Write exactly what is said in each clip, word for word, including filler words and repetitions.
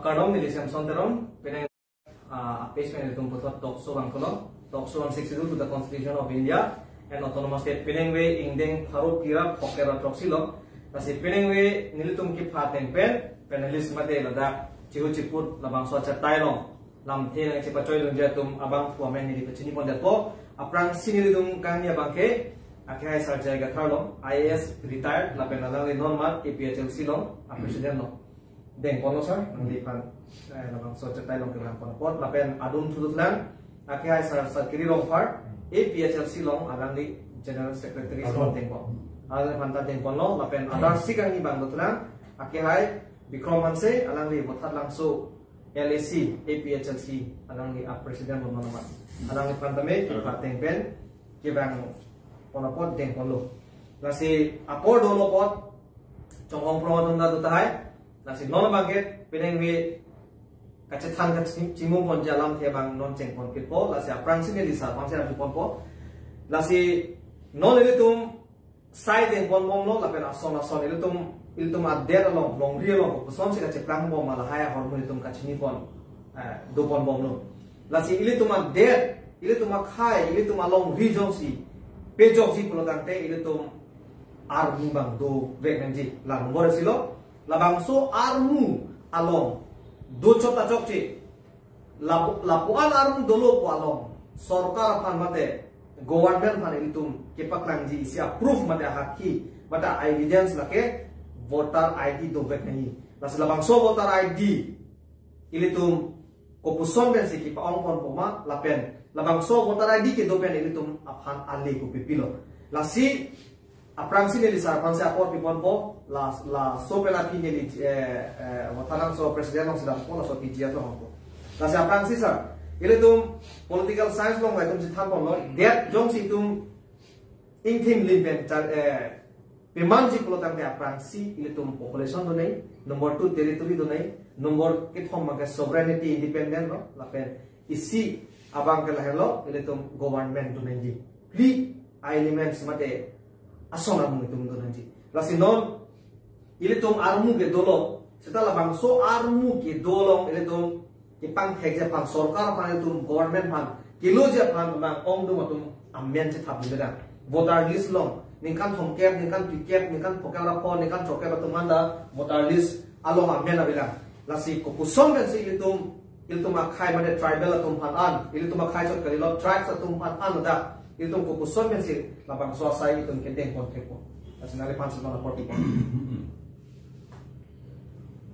Kardom, neli Samson Teron, penang, ah, page pen nelitum puthot talk show abang kolo, talk show on sixty-two to the Constitution of India and Autonomous State, penang ve ingdeng pharo phira phokera throksi lo. Lasi penang ve nelitum kepha ateng pen, panelist mate ladak chihu chiput labangso achatai along lamthe nangchepachoi longji atum abangphu amen neli pachini pondetpo. Aphrangsi nelitum kangni abang ke, akehai Sir J I Kathar lo, I A S retired, lapen alangli non mat A P H L C along a president lo. Dengponlo sir, nangliphan, eh, labangso achatai along kevang pon apot, lapen adun thudutlang, akehai Sir Sarkiri Rongphar, A P H L C along alangli general secretary. Adun. Dengpon. Alangliphan ta dengponlo, lapen adar si kangni abang dotlang, akehai Bikram Hanse, alangli Vothatlangso L A C, A P H L C, alangli a president lo manaman. Alangliphan tame kepha ateng pen kevang pon apot dengponlo. Lasi apor dolo apot, chongkong prong atum ta do tahai. Lasi non abang ke penang ve kachethan kachimung ponji alamthe abang non chengpon phitpo. Lasi aphrangsi neli sir aphan si arjuponpo. Lasi non ilitum sai dengpon bomlo, lapen ason ason ilitum, ilitum adet along, longri along kopuson si kacheplang bom ma lahai ahormu ilitum kachinipon, eh, doponbomlo. Lasi ilitum adet, ilitum akhei, ilitum alongri jongsi pejokji pulo tangte ilitum armu abang dovek nangji. La nombor isi lo, labangso armu along dochot ta chokche. Lapu, lapu-an armu dolo pu along sorkar aphan mate government aphan ilitum kepaklangji isi a-proof mate ahakhi mate evidence lake voter I D dovek nangji. Lasi labangso voter I D ilitum kopuson pensi kepa-ong ponpo ma, lapen labangso voter I D kedo pen ilitum aphan ale kopi pilo. Lasi aphrangsi neli sir aphan si apor piponpo, la, laso pen aphi neli, eh, eh, Vothatlangso president along si dampo, laso P G S along dampo. Lasi aphrangsi sir, ilitum political science along ilitum si thanponlo, det jongsi itum ingthim lim pen char, eh, pemanji pulo tangte aphrangsi ilitum population donai, number two territory donai, number kethom abang ke sovereignty independent lo, lapen isi abang ke lahenlo, ilitum government donangji. Phli a-elements mate ason armu itum donangji. Lasi non ilitum armu ke dolo, seta labangso armu kedo along ilitum kepangthekji aphan, sorkar aphan, ilitum government aphan keloji aphan abang ongdung atum amen chethap dun dang. Voter list along ningkan thomkep, ningkan phlikep, ningkan phokep ra pho, ningkan chokep atum anta voter list along amen avelang. Lasi kopuson pensi ilitum, ilitum akhei mate tribal atum aphan an, ilitum akhei chot kalilo, tribes atum aphan an ladak ilitum kopuson pensi labangso asai itum kedengpon thekpo. Lasi nangliphan si non apor pipo.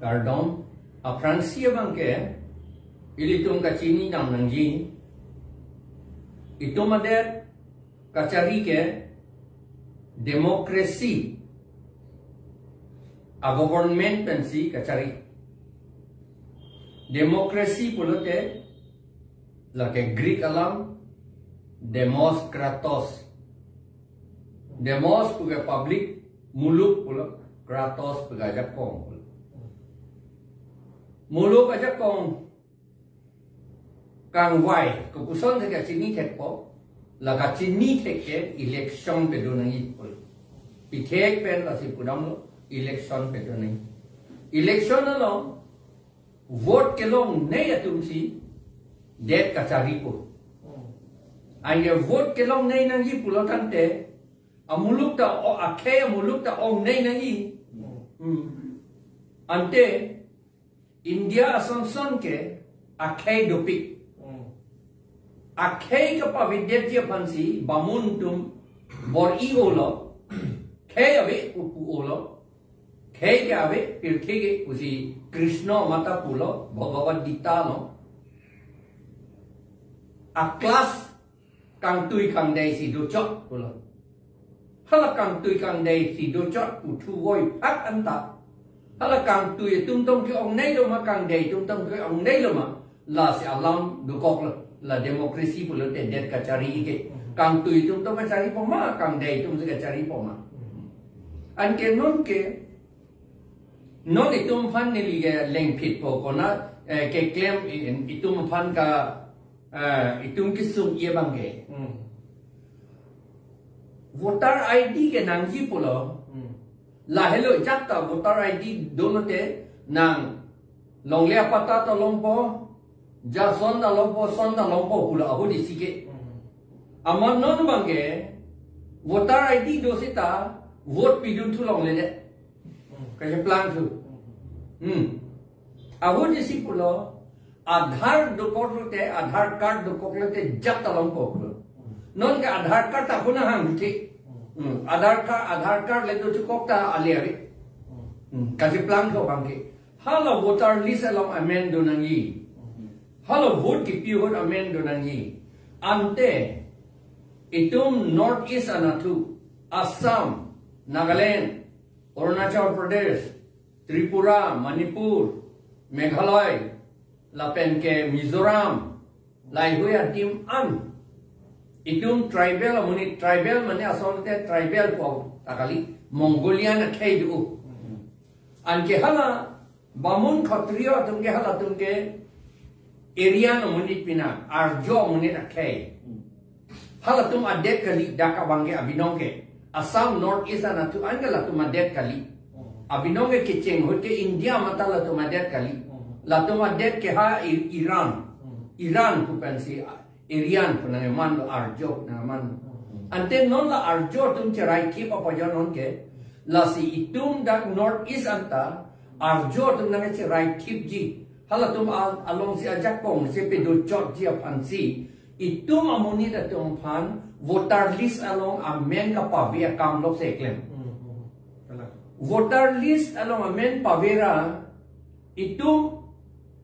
Kardom, aphrangsi abang ke ilitum kachini nam nangji. Itum adet kachari ke democracy a-government pensi kachari. Democracy pulote lake Greek alam demos kratos. Demos puke public, muluk pulo, kratos puke ajakong pulo. Muluk ajakong kangvai, kopuson si kachini thekpo, la kachini thek ke election pedo nangji pulo. Pithek pen lasi pudamlo, election pedo nangji. Election along vote kelongnei atum si det kacharipo. Anke vote kelongnei nangji pulo tangte, amuluk ta o-, akhei amuluk ta ongnei nangji. Hmm. Ante India asonson ke akhei dopik. Hmm. Akhei kapavedetji aphansi bamun atum bor-i olo, khei ave pu pu olo, khei ke ave, pirthe ke pusi Krishna mata pulo, Bhagavad Gita lo. A-class kangtui kangdei si dochot pulo. Hala kangtui kangdei si dochot pu thuvoi phak anta, hala kangtui atum tong ke-ongnei lo ma, kangdei atum tong ke-ongnei lo ma, lasi alam dokoklo. La democracy pulote det kachari ke. Kangtui atum tong kacharipo ma, kangdei atum si kacharipo ma. Anke non ke, non itum aphan neli ke lengphitpo, konat, eh, keklem, eh, itum aphan ka, eh, itum kesung abang ke. Hmm. Voter I D ke nangji pulo. Hmm. Lahelo ajat ta voter I D dolote nang Longle apatta ta longpo, jason ta longpo, son ta longpo pulo ahut isi ke. Amat non abangke voter I D do seta vote pidun thu longledet. Kacheplang thu. Hmm. Ahut isi pulo, Aadhaar dokoklote, Aadhaar card dokoklote jat ta longpo pulo. Non ke Aadhaar card ta kuna hang thi. Hmm. Aadhaar card, Aadhaar card le do chukok ta ale ave. Hmm. Kacheplang thu abangke. Hala voter list along amen do nangji. Hala vote kipi ahut amen do nangji. Ante itum North East anatthu, Assam, Nagaland, Arunachal Pradesh, Tripura, Manipur, Meghalaya, lapen ke Mizoram, laheihui adim an. Itum tribal amonit, tribal mane asonte tribal po ta kali, Mongolian akhei do. Anke hala Bamun Khatriya atum ke, halatum ke Aryan amonit pina, Arjo amonit akhei. Halatum adet kali dak abangke abinong ke. Assam North East anatthu an ke latum adet kali. Abinong ke kecheng ahut ke India mata latum adet kali. Latum adet ke ha I-, Iran. Iran pu pensi Aryan pu nangkeman lo, Arjo pu nangkeman lo. Ante non la Arjo atum cherai thip apajo non ke, lasi itum dak North East anta Arjo atum nangcherai thipji. Halatum al-, alongsi ajakong si pedochotji aphansi itum amonit atum aphan voter list along amen kapave akam lok si keklem. Hmm, hmm. Kalang. Voter list along amen pavera itum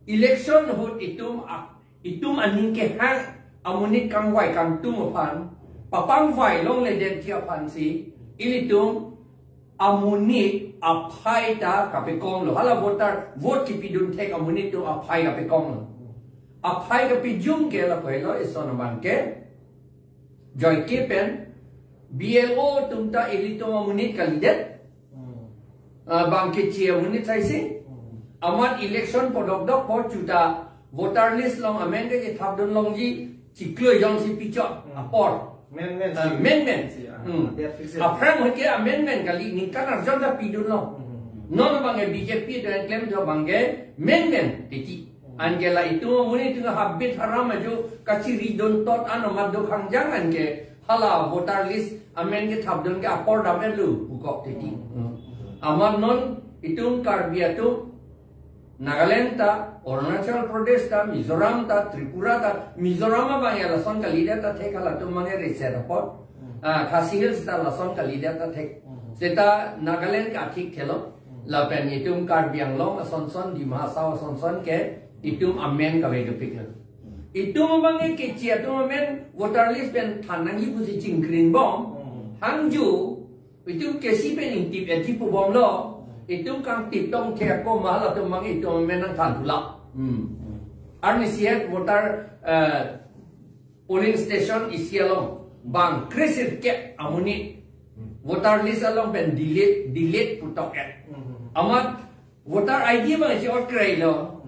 election ahut itum a-, itum aning kehang amonit kangvai kangtum aphan, papangvai longledetji aphansi ilitum amonit aphai ta kapekonglo. Hala voter, vote kipidun thek amonit atum aphai kapekonglo. Aphai kapejum ke lapu helo, ison abangke Joike pen B L O atum ta ilitum amonit kalidet. Hmm. Ah, bang keche amonit saisi. Hmm. Amat election podokdok po chuta voter list along amen kechethapdun longji chiklo jongsi pichot. Hmm. Apor. Men men Ah, si. Men men. Si, ah, Hmm. That fix it. Aphrang ahut ke amendment kali, ningkan arjon ta pidunlo. Hmm. Non abangke B J P do klem do abangke men men titi. Hmm. Anke la itum amonit itum habit haram ajo kachiri don tot ano mat do khangjang anke hala voter list amen kethapdun ke apor dam elu pukok titi. Hmm. Amat non itum Karbi atum Nagaland ta, Arunachal Pradesh ta, Mizoram ta, Tripura ta, Mizoram abang ya lason kalidet ta thek, halatum mane reset apot. Hmm. Ah, Khasi Hills ta lason kalidet ta thek. Hmm. Seta Nagaland ke athik thelo. Hmm. Lapen itum Karbi Anglong ason son, Dima Hasao ason son ke itum amen kave dopik lo. Hmm. Itum abang ke keche atum amen voter list pen than nangji pusi chingkring bom. Hmm. Hangju itum Khasi pen ingtip eji pubomlo. Itum kangtip tong the ako ma halatum abang itum amen nangthan pula. Hmm. Arnisi het voter, eh, polling station isi along bang kre sirkep amonit voter list along pen delete, delete putok et. Hmm. Amat voter I D abang isi ot krei lo.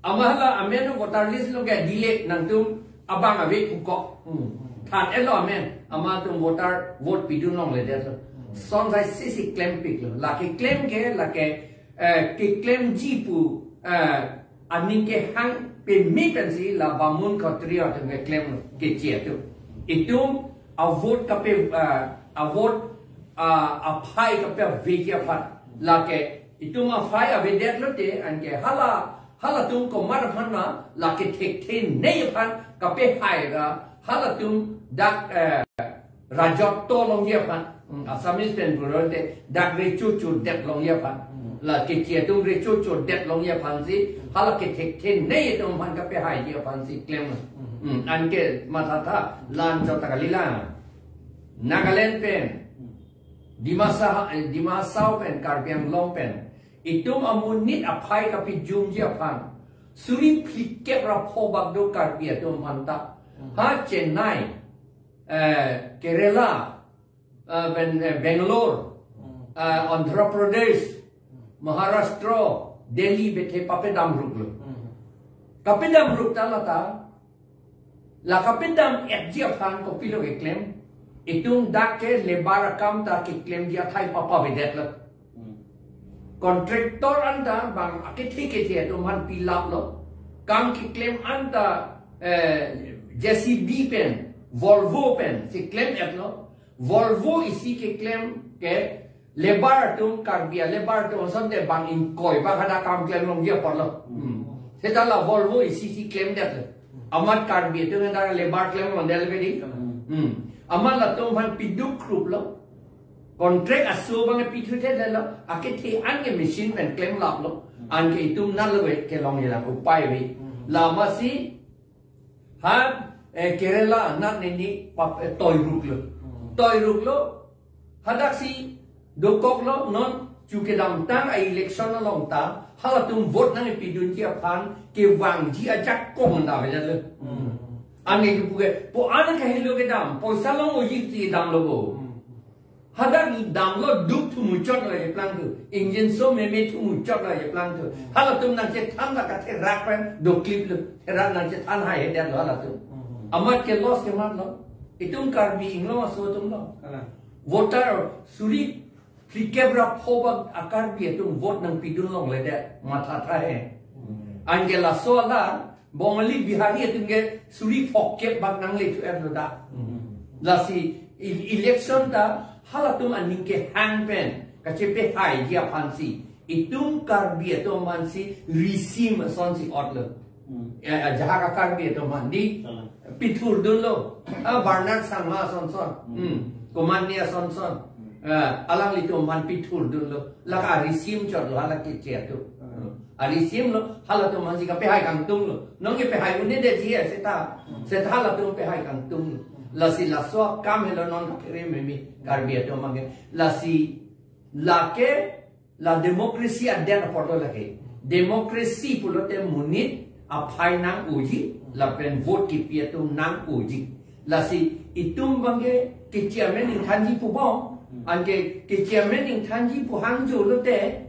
Amat hala amen voter list along ke delete, nangtum abang ave pukok. Hmm. Than etlo amen. Amat atum voter vote pidun longledetlo. Hmm. Son saisi si klempiklo. La keklem ke, la ke, eh, keklemji pu, eh, aning kehang peme pensi la Bamun Khatriya atum keklem lo, keche atum. Itum avote kape, eh, avote, ah, aphai kapeaveji aphan. La ke itum aphai avedet lote, anke hala, halatum komat aphan ma, la ke thekthe nei aphan kapehai ra, halatum dak, eh, rajotto longji aphan. Hmm, Assamese pen pulote dak recho chodet longji aphan. Hmm. La keche atum recho chodet longji aphansi, hala ke thekthe nei atum aphan kapehaiji aphansi klem. Hmm. Hmm, anke mathatha, la-an chot ta kali la. Nagaland pen. Hmm. Dimasa, eh, Dima Hasao pen, Karbi Anglong pen. Itum amonit aphai kapejumji aphan. Suri phlikep ra pho bak do Karbi atum aphan ta. Hmm. Ha Chennai, eh, Kerala, eh, ben, eh, Bangalore, Hmm. eh, Andhra Pradesh, Hmm. Maharashtra, Delhi bethe papedam ruklo. Hmm. Kapedam ruk ta lata, la kapedam etji aphan kopilo keklem. Itum dak ke labour akam ta keklemji athai papavedetlo. Hmm. contractor anta bang akethe kethe atum aphan pilaplo. Kam keklem anta, eh, J C B pen, Volvo pen si klem-etlo. Volvo isi keklem ke labour atum, Karbi a-labour atum asonte bang ingkoi bang hadak kam klem longji apotlo. Hmm. Seta la Volvo isi si klemdetlo. Amat Karbi atum hadak labour klem longdetlo ke dei. Hmm. Amat latum aphan piduk kruplo. Contract aso bang pithuthedetlo. Akethe an ke machine pen klemlaplo. Anke itum nat lo kelongji lang upai ave. Lasi ha, eh, Kerala nat nini pap, eh, toiruklo. Hmm. Toiruklo, hadaksi dokoklo, non chu kedamtang a-election along ta halatum vote nangpidunji aphan kevangji ajakong ta avedet lo. Hmm. Anke kipu ke, po an kahelo kedam, poisa long-oji si damlo bo. Hmm. Hadak damlo duk thu muchot lo eplangthu. Engine so meme thu muchot lo eplangthu. Halatum nangchethan la katherak pen dokliplo. Therak nangchethan haihedetlo halatum. Hmm. Amat ke loss kematlo. Itum Karbi Anglong aso atumlo. Kalang. Voter suri phlikep ra pho bak a-Karbi atum vote nangpidun longledet. Mathatha he. Hmm. Anke laso ala Bongali Bihari atum ke suri phokep bak nangle thu-etlo dak. Hmm. Lasi e-, election ta halatum aning kehang pen kachepehaiji aphansi itum Karbi atum aphansi risim asonsi otlo. Hmm. Eh, eh, jahak a-Karbi atum aphan dei. Salah. Pithurdunlo. Ah, Bernard Sangma ason son. Hmm. Hmm. Komatne ason son. Hmm. Ah, alanglitum aphan pithurdunlo. Lake arisim chotlo hala keche atum. Hmm. Arisimlo, halatum aphansi kapehai kangtunglo. Non kepehai un-edetji seta. Hmm. Seta halatum pehai kangtunglo. Hmm. Lasi laso akam helo non kaphere meme Karbi atum abang ke. Lasi lake la democracy adet apotlo lake. Democracy pulote monit aphai nang-oji, lapen vote kipi atum nang-oji. Lasi itum abang ke keche amen ingthanji pu bom, anke keche amen ingthanji pu hangjo lote,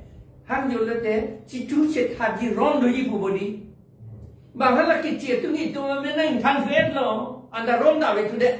hangjo lote, chitu chethaji ron doji pu bo dei. Bang hala keche atum itum amen nang ingthan thu-etlo, anta ron ta ave thudet.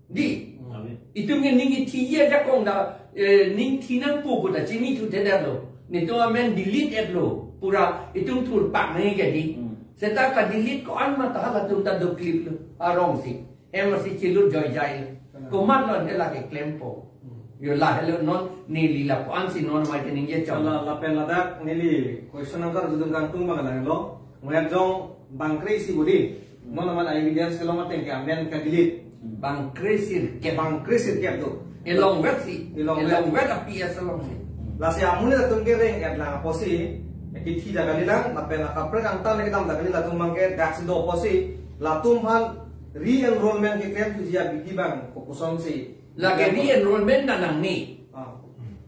Dei. Hmm. Itum ke ning kethiji ajakong ta, eh, ning thi nangpo pu ta chinithuthedetlo. Netum amen delete-etlo. Pura itum thurpak nangji ke dei. Hmm. Seta ka-delete ko-an ma ta halatum ta dokliplo. Arongsi. Hem asi chilut joijai. Hmm. Komatlo ne lake klempo. Hmm. Yo lahelo non neli lapu-ansi non mai ke ningje chong. La, lapen ladak neli question angkar judung kangtung bang langlo. Ngayat jong bangkre isi bo dei. Non amat evidence kelong ateng ke amen ka-delete. Bangkre sirkep. Bangkre sirkep do. Elongvet si. Elongvet. Elongvet a-P S alongsi. Lasi amonit atum ke reng-etlang apotsi, kithi ta kalilang, lapen akaprek angtan kedam ta kali latum abang ke daksi do apotsi, latum aphan re-enrollment keklem thuji abidi abang kokosonsi. Lake re-enrollment ta nangne. Ah.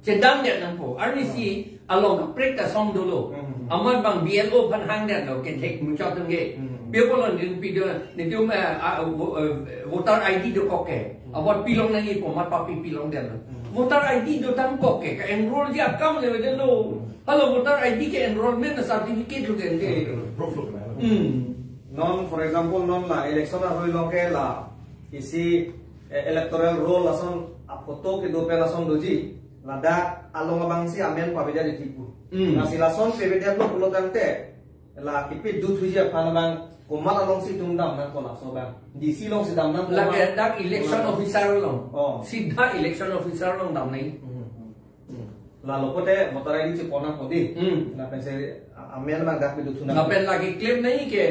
Chedamdet nangpo. Arnisi along kaprek ta song dolo. Hmm. Amat bang B L O aphan hangdetlo kethek muchot atum ke. Hmm. Pi apotlo nelitum pido, netum, eh, ah, vo-, eh, voter I D dokok ke. Hmm. Apot pilong nangjipo, amat papi pilongdetlo. Hmm. Voter I D dotangkok ke, ka-enrollji akam le avedetlo. Hmm. Hala voter I D ke enrollment certificate lo ke. Hmm. Proof lo ke. Hmm. Non, for example, non la election aroi along ke la isi, eh, electoral roll ason a-photo kedo pen ason doji, ladak along abangsi amen pavedet-etji pu. Hmm. Lasi lason pavedetlo pulo tangte, la kipidun thuji aphan abang komat alongsi itum dam nangpo laso abang? D C alongsi dam nangpo? Lake dak election officer along. Oh. Sidha election officer along dam nangji. Hmm. Hmm. Lalo pote voter I D chepon nangpo dei. Hmm. Lapensi a-, amen abang dak pidun thu nangpo. Lapen lake klem nangji ke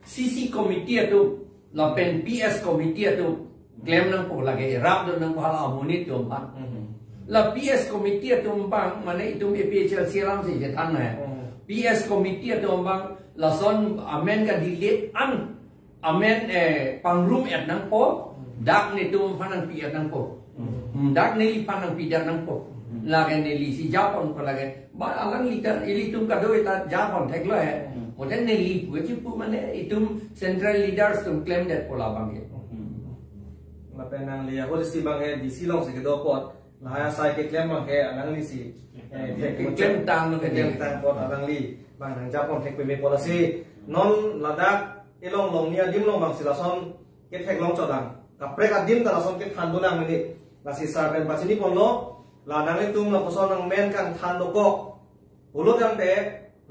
C C committee atum, lapen P S committee atum klem nangpo, lake rapdun nangpo hala amonit atum abang. Hmm. La P S committee atum abang, mane itum A P H L C alongsi chethan nang. Hmm. P S committee atum abang lason amen ka-delete an amen, eh, pangrum-et nangpo, dak netum aphan nangpi-et nangpo. Hmm. Hmm, dak neliphan nangpidet nangpo. Hmm. Lake nelisi japonpo lake. Ba alangli ta, ilitum kadokave ta japon theklo he. Hmm. Mote neli pu chipu mane itum central leaders atum klemdetpo labang ke. Hmm. Lapen nangli ahut isi abang ke D C alongsi kedo apot. Lahai asai keklem abang ke alanglisi. Eh, keklemtang lo ke. Keklemtang apot alangli abang nang japon thek peme pu lasi. Non ladak elong longni adim along abangsi lason ketheklong chodang. Kaprek adim ta lason kethan dolang mene. Lasi sar pen pachini ponlo. La nanglitum lapuson nangmen kangthan dokok. Pulo tangte,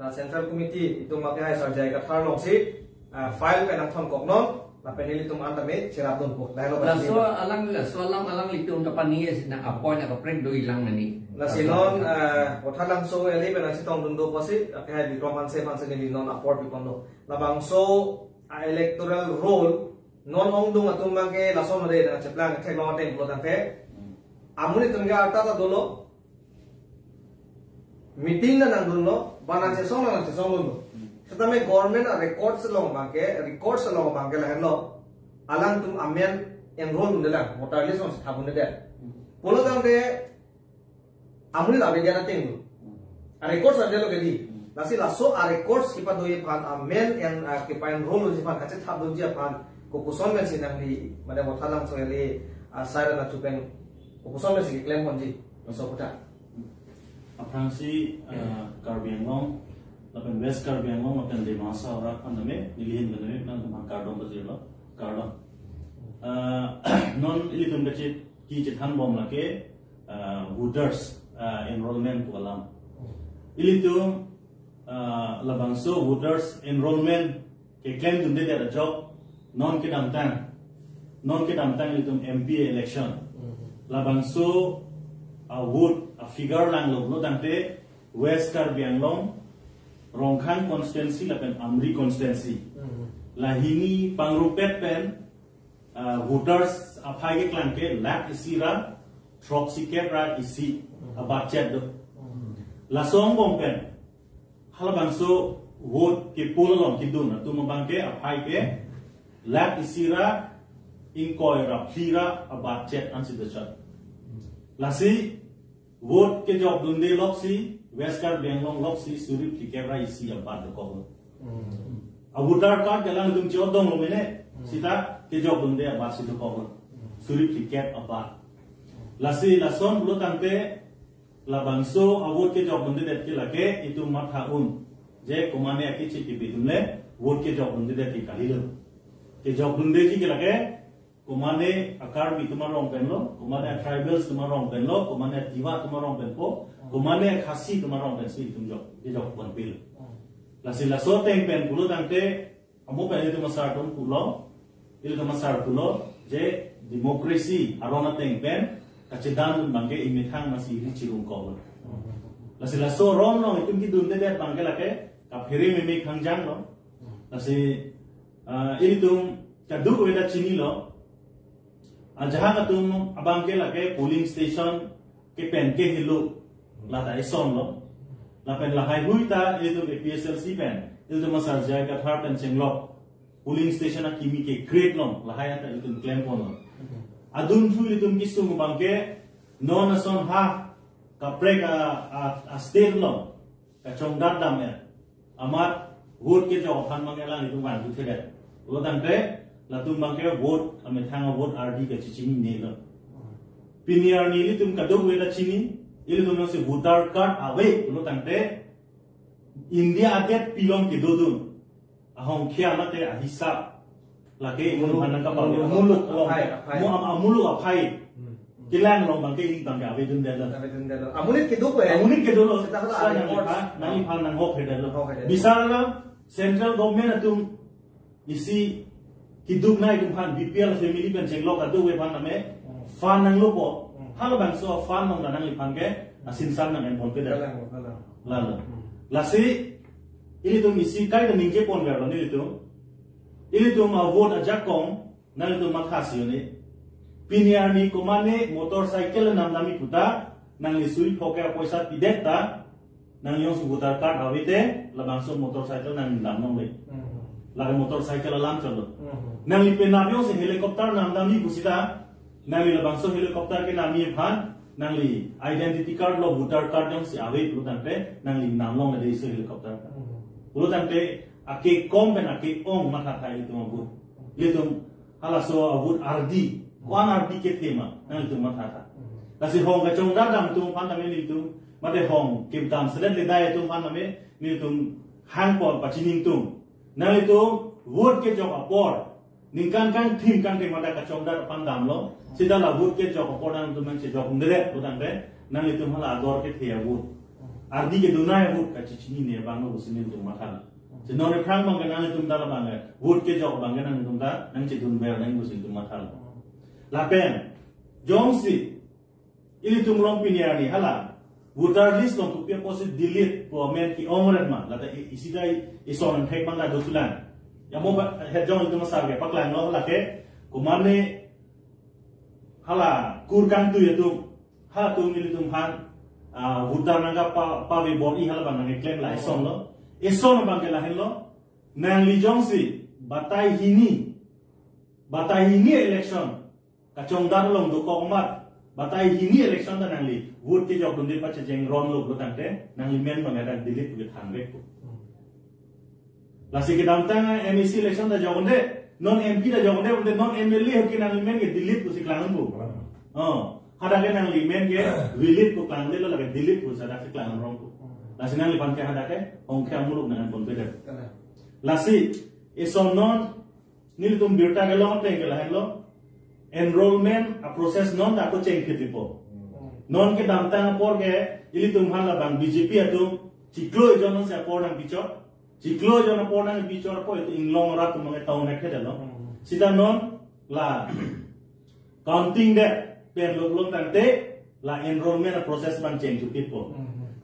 la Central Committee itum ake hai Sar J I Kathar alongsi, ah, file pen nangthon koknon, lapen ilitum an tame cherapdunpo. Lahelo Laso Pak. Alang, laso alam alanglitum kapani si nang appoint akaprek do-i lang mani. Lasi non, ah, Vothatlangso L A pen nangchetongdun do pusi, ake hai Bikram Hanse aphansi neli non apor piponlo. Labangso, ah, electoral roll, non ongdung atum abangke lason hode nangcheplang theklong ateng pulo tangte. Amonit atum ke arta ta dolo. Meeting ta nangdunlo, ba nangchesong nangchesongdunlo. Setame government a-records along abangke, records along abangke lahenlo. Alangtum amen enroll dundelang, voter list along thapdunde. Pulo tangte, amonit avedet ateng lo. A-records avelo ke dei. Lasi laso a-records kepado-i aphan amen en, ah, kepa-enroll ji aphan, kachethapdunji aphan, kokoson pensi nangli, mane Vothatlangso L A, ah, side nangchupen, kokoson pensi keklem ponji, laso kota. Aphrangsi, ah, Karbi Anglong, lapen West Karbi Anglong, lapen Dima Hasao arat aphan tame, neli ahin tame, nangtum aphan kardom pajirlo, kardom. Ah, non ilitum kachit, kachethanbom lake, ah, voters, ah, enrollment pu alam. Ilitum, ah, labangso voters enrollment keklemdundedet ajok, non kedamtang, non kedamtang ilitum M P election. Labangso, ah, vote, ah, figure langlo pulo tangte West Karbi Anglong, Rongkhang constituency lapen Amri constituency. Lahini pangrupet pen, ah, voters aphai keklang ke lakh isi ra throksikep ra isi abatchet do. Laso angbong pen halabangso vote ke-poll along kedun atum abangke aphai ke lakh isi ra ingkoi ra phli ra abatchet ansi dochot. Lasi vote kejokdunde loksi, West Karbi Anglong loksi, suri phlikep ra isi abat dokok. A-voter card ke alangtum chodonglo mene, sita kejokdunde abatsi dokok. Suri phlikep abat. Lasi lason pulo tangte, labangso a-vote kejokdundedet ke lake itum matha un. Je komane akeche kebi atum le, vote kejokdundedet ke kalilo. Kejokdundeji ke lake, komane a-Karbi atum arong penlo, komane a-tribals atum arong penlo, komane a-Tiwa atum arong penpo, komane a-Khasi atum arong pensi itum jok, ijok ponpil. Lasi laso ateng pen pulo tangte, amo pen itum asar atum pulo, itum asar pulo, je democracy aron ateng pen, kachedandun abangke imethang masi iri chirung kok. Lasi laso aron along itum kedundedet abangke lake, kaphere meme khangjang lo. Lasi, ah, ilitum kadokave ta chinilo. Ajahak atum abangke lake polling station kepen kehelo, lata esonlo. Lapen lahaihui ta ilitum A P H L C pen, ilitum asar J I Kathar pen chenglok polling station akimi ke-create long, lahai ta ilitum klemponlo. Adunthu ilitum kesung abangke, non ason ha kaprek a, a, a-state along kachongdat dam-et amat vote kejok aphan abangke alanglitum vangthuthedet. Pulo tangte, latum abangke vote, amethang a-vote ardi kachechinine lo. Pini arni ilitum kadokave ta chini, ilitum nangsi voter card ave pulo tangte, India adet pi along kedodun ahongkhia mate ahisap, lake muluk, itum aphan nangkapalo, muluk, muluk along, aphai, aphai. Mu am-, amuluk aphai. Hmm. Kelang along abangke ili abangke avedundetlo. Avedundetlo. Amonit kedo ko, eh? Amonit kedo lo. Seta hala seta nang records. Iphan, nangliphan nanghokthedetlo. Hokthedetlo. Bisar alam, central government atum isi keduk nai atum aphan, B P L family pen chenglok kadokave aphan tame, hmm, fund nanglopo. Hmm. Halabangso fund along nangliphan ke, asinsan nang-enponpedet. Kalang, kalang. Lalo. Hmm. Lasi, ilitum isi kaita ningjeponverlo nelitum. Ilitum a-vote ajakong, nanglitum mathasi un-e. Pini arni komane motorcycle namdamji puta, nangli suri phok ke apoisa pidet ta, nangli jongsi voter card ave te, labangso motorcycle nangli dam longle. Hmm. Lake motorcycle alam cholo. Hmm. Nangli penap jongsi helicopter namdamji pusita, nangli labangso helicopter kenamji aphan, nangli identity card lo voter card jongsi ave pulo tangte, nangli nam longledetso helicopter. Hmm. Pulo tangte, ake kom pen ake ong mathatha ilitum a-vote. Ilitum halaso a-vote ardi, ko-an ardi kethe ma, nanglitum mathatha. Lasi hong kachongdat dam atum aphan tame nelitum, mate hong kepdam sedet ledai atum aphan tame nelitum hangpon pachiningtung. Nanglitum vote kejok apor, ningkan kangthim kangthim mate kachongdat aphan damlo. Seta la vote kejok apor nangtum nangchejokdundedet pulo tangte, nanglitum hala ador kethe a-vote. Ardi kedun ai vote kachechinine abang lo pusi nelitum matha. Si non aphrang abangke nanglitum ta labang ke vote kejok abangke nanglitum ta nangchedunver nang pusi nelitum matha. Lapen jongsi ilitum along pini arni hala voter list along kopi apotsi delete pu amen ke-ong ret ma, lata i-, isi ta i-, ison thek abang ta dotulang. Ya mo ba, het jong ilitum asar ke paklanglo lake, komatne hala kur kangtui atum, halatum ilitum aphan, ah, voter nangkapa, pave bor-i hala abang nangkeklem la ison lo. Ison abangke lahenlo, nangli jongsi batai hini, batai hini election kachongdar along dokok amat, batai hini election ta nangli vote kejokdunde pachejeng ronlo pulo tangte, nangli men abang ta delete pu kethan vekpo. Lasi kedamtang M A C election ta jokdunde, non M P ta jokdunde, bonte non M L A ahut ke nangli men ke delete pusi klang pu. Oh, hadak ke nangli men ke delete pu klangdelo, lake delete pu hadak si klang rong pu. Lasi nangliphan ke hadak ke ongkhe amuluk nangponpedet. Lasi ison non nelitum birta kelong ateng ke lahenlo, enrollment a-process non ta ako chengphit ipo. Non kedamtang apor ke ilitum hala abang B J P atum chiklo ejon si apor nangpichot. Chiklo ejon apor nangpichotpo, itum inglong arat atum abang etong nek thedetlo. Sita non la counting det pen lo pulo tangte la enrollment a-process abang chengphitpo.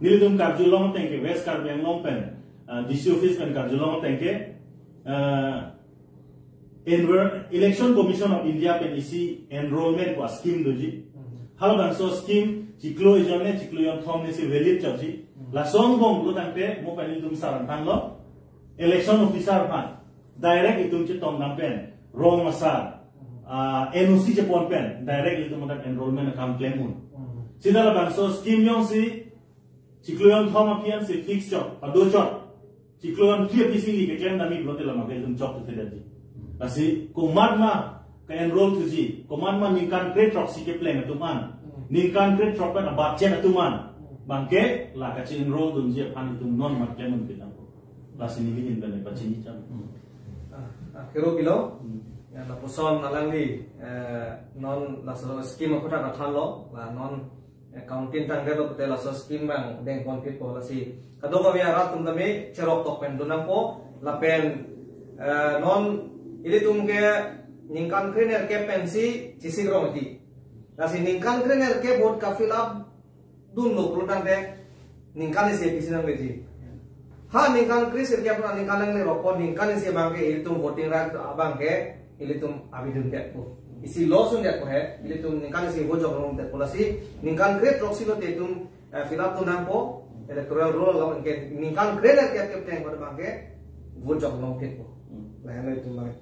Nelitum karjulong ateng ke West Karbi Anglong pen, ah, D C office pen karjulong ateng ke, ah, Enver-, Election Commission of India pen isi enrollment pu a-scheme doji. Halabangso scheme chiklo ejon ne chiklo jonthom ne si valid chotji. Lason angbong pulo tangte mo pen nelitum saran tanglo. Election officer aphan direct itum chetongdam pen, rong asar, ah, N O C chepon pen direct itum adak enrollment akam klem un. Sita labangso scheme jongsi chiklo jonthom aphi ansi fix chot, pado chot. Chiklo jonphli aphi si neli keklem damji pulote lama ke itum chok thedetji. Lasi komat ma ke-enroll thuji, komat ma ningkan krethrok si kepleng atum an, ningkan krethrok pen abatchen atum an abangke la kache-enroll dunji aphan itum non mat klem un kedam. Lasi neli ahin pen pachini cham. Ah, ah, kero pilo. Ya, lapuson alangli, eh, non laso scheme aphuthak nangthanlo, la non, eh, counting tangdetlo pute laso scheme abang dengponphitpo, lasi kadokave arat atum tame cherok tok pen dun nangpo, lapen, eh, non ilitum ke ningkan krenerkep pensi chesik rong ti. Lasi ningkan krenerkep vote ka-fill up dunlo pulo tangte ningkan isi pisi nangleji. Ha ningkan kresirkep pu ningkan nanglerokpo, ningkan isi abangke ilitum voting right abangke ilitum avedun detpo. Isi loss un detpo he, ilitum ningkan isi vote jok long detpo, lasi ningkan krethrok si lote itum, eh, fill up dun nangpo, electoral roll along ke ningkan krenerkep kep teng pada abangke vote jok longphitpo. Lahenlo itum abang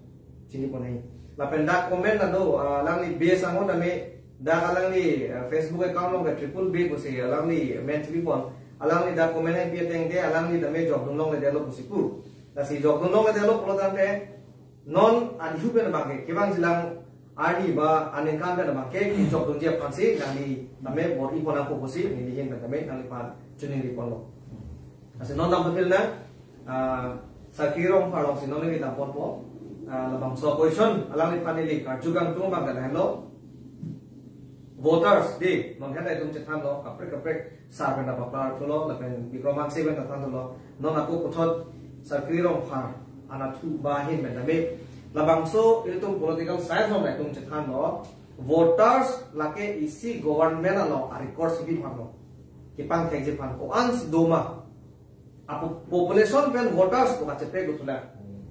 chinipon nangji. Lapen dak comment ta do, ah, alangli base ango tame, dak alangli, ah, Facebook account along ke triple B pusi alangli men chipipon. Alangli dak comment nangpi ateng ke alangli tame jokdun longledetlo pusi pu. Lasi jokdun longledetlo pulo tangte non adihu pen abangke kevangjilang arni ba aningkan pen abangke kejokdunji aphansi nangli tame bor-ipon nangpo pusi neli ahin pen tame nangliphan chiningriponlo. Lasi non dam patil nang, ah, Sakri Rongphar alongsi non neli damponpo. Ah, labangso question alangliphan neli karju kangtung abangke lahenlo. Voters, dei, non heta itum chethanlo, kaprek kaprek sar pen ta paklar thulo, lapen Bikram Hanse pen ta thanlo. Non ako puthot Sakri Rongphar anatthu ba ahin pen tame, labangso ilitum political science along itum chethanlo, voters lake isi government along a-record si biphanlo. Kepangthekji aphan ko-ansi doma. A po-, population pen voters ko kachepek gutula.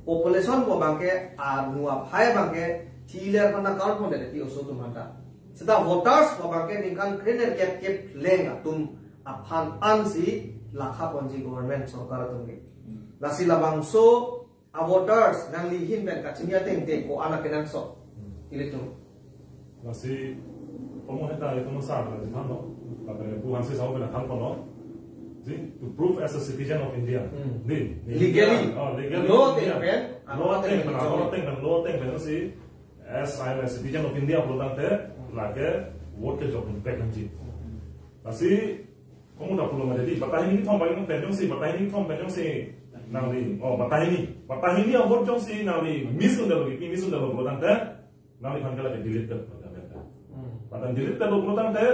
Population ko abangke, anu aphai abangke thiler aphan ta count pondet ti oso atum aphanta. Seta voters ko abangke ningkan krenerkep kepleng atum aphan ansi lakhaponji government sorkar atum ke. Lasi labangso a-voters nangli ahin pen kachini ateng te ko-an akenangsot ilitum. Lasi, komo heta itum sar la thanlo, lapen Pu Hanse sao pen thanlo. Ji, to prove as a citizen of India. Hmm. Di, di Legally. India, oh, legally Law India. Ateng pen, law ateng pen, law ateng pen, law ateng pen si, as I am a citizen of India pulo tangte, lake vote kejok pek nangji. Lasi, komo ta pulo ma dei, batai hini kethom pen jongsi, batai hini kethom pen jongsi nangli, oh, batai hini, batai hini a-vote jongsi nangli miss un detlo, kipi miss un detlo pulo tangte, nangliphan ke lake delete det, pulo tangte. Hmm. Batai delete detlo pulo tangte,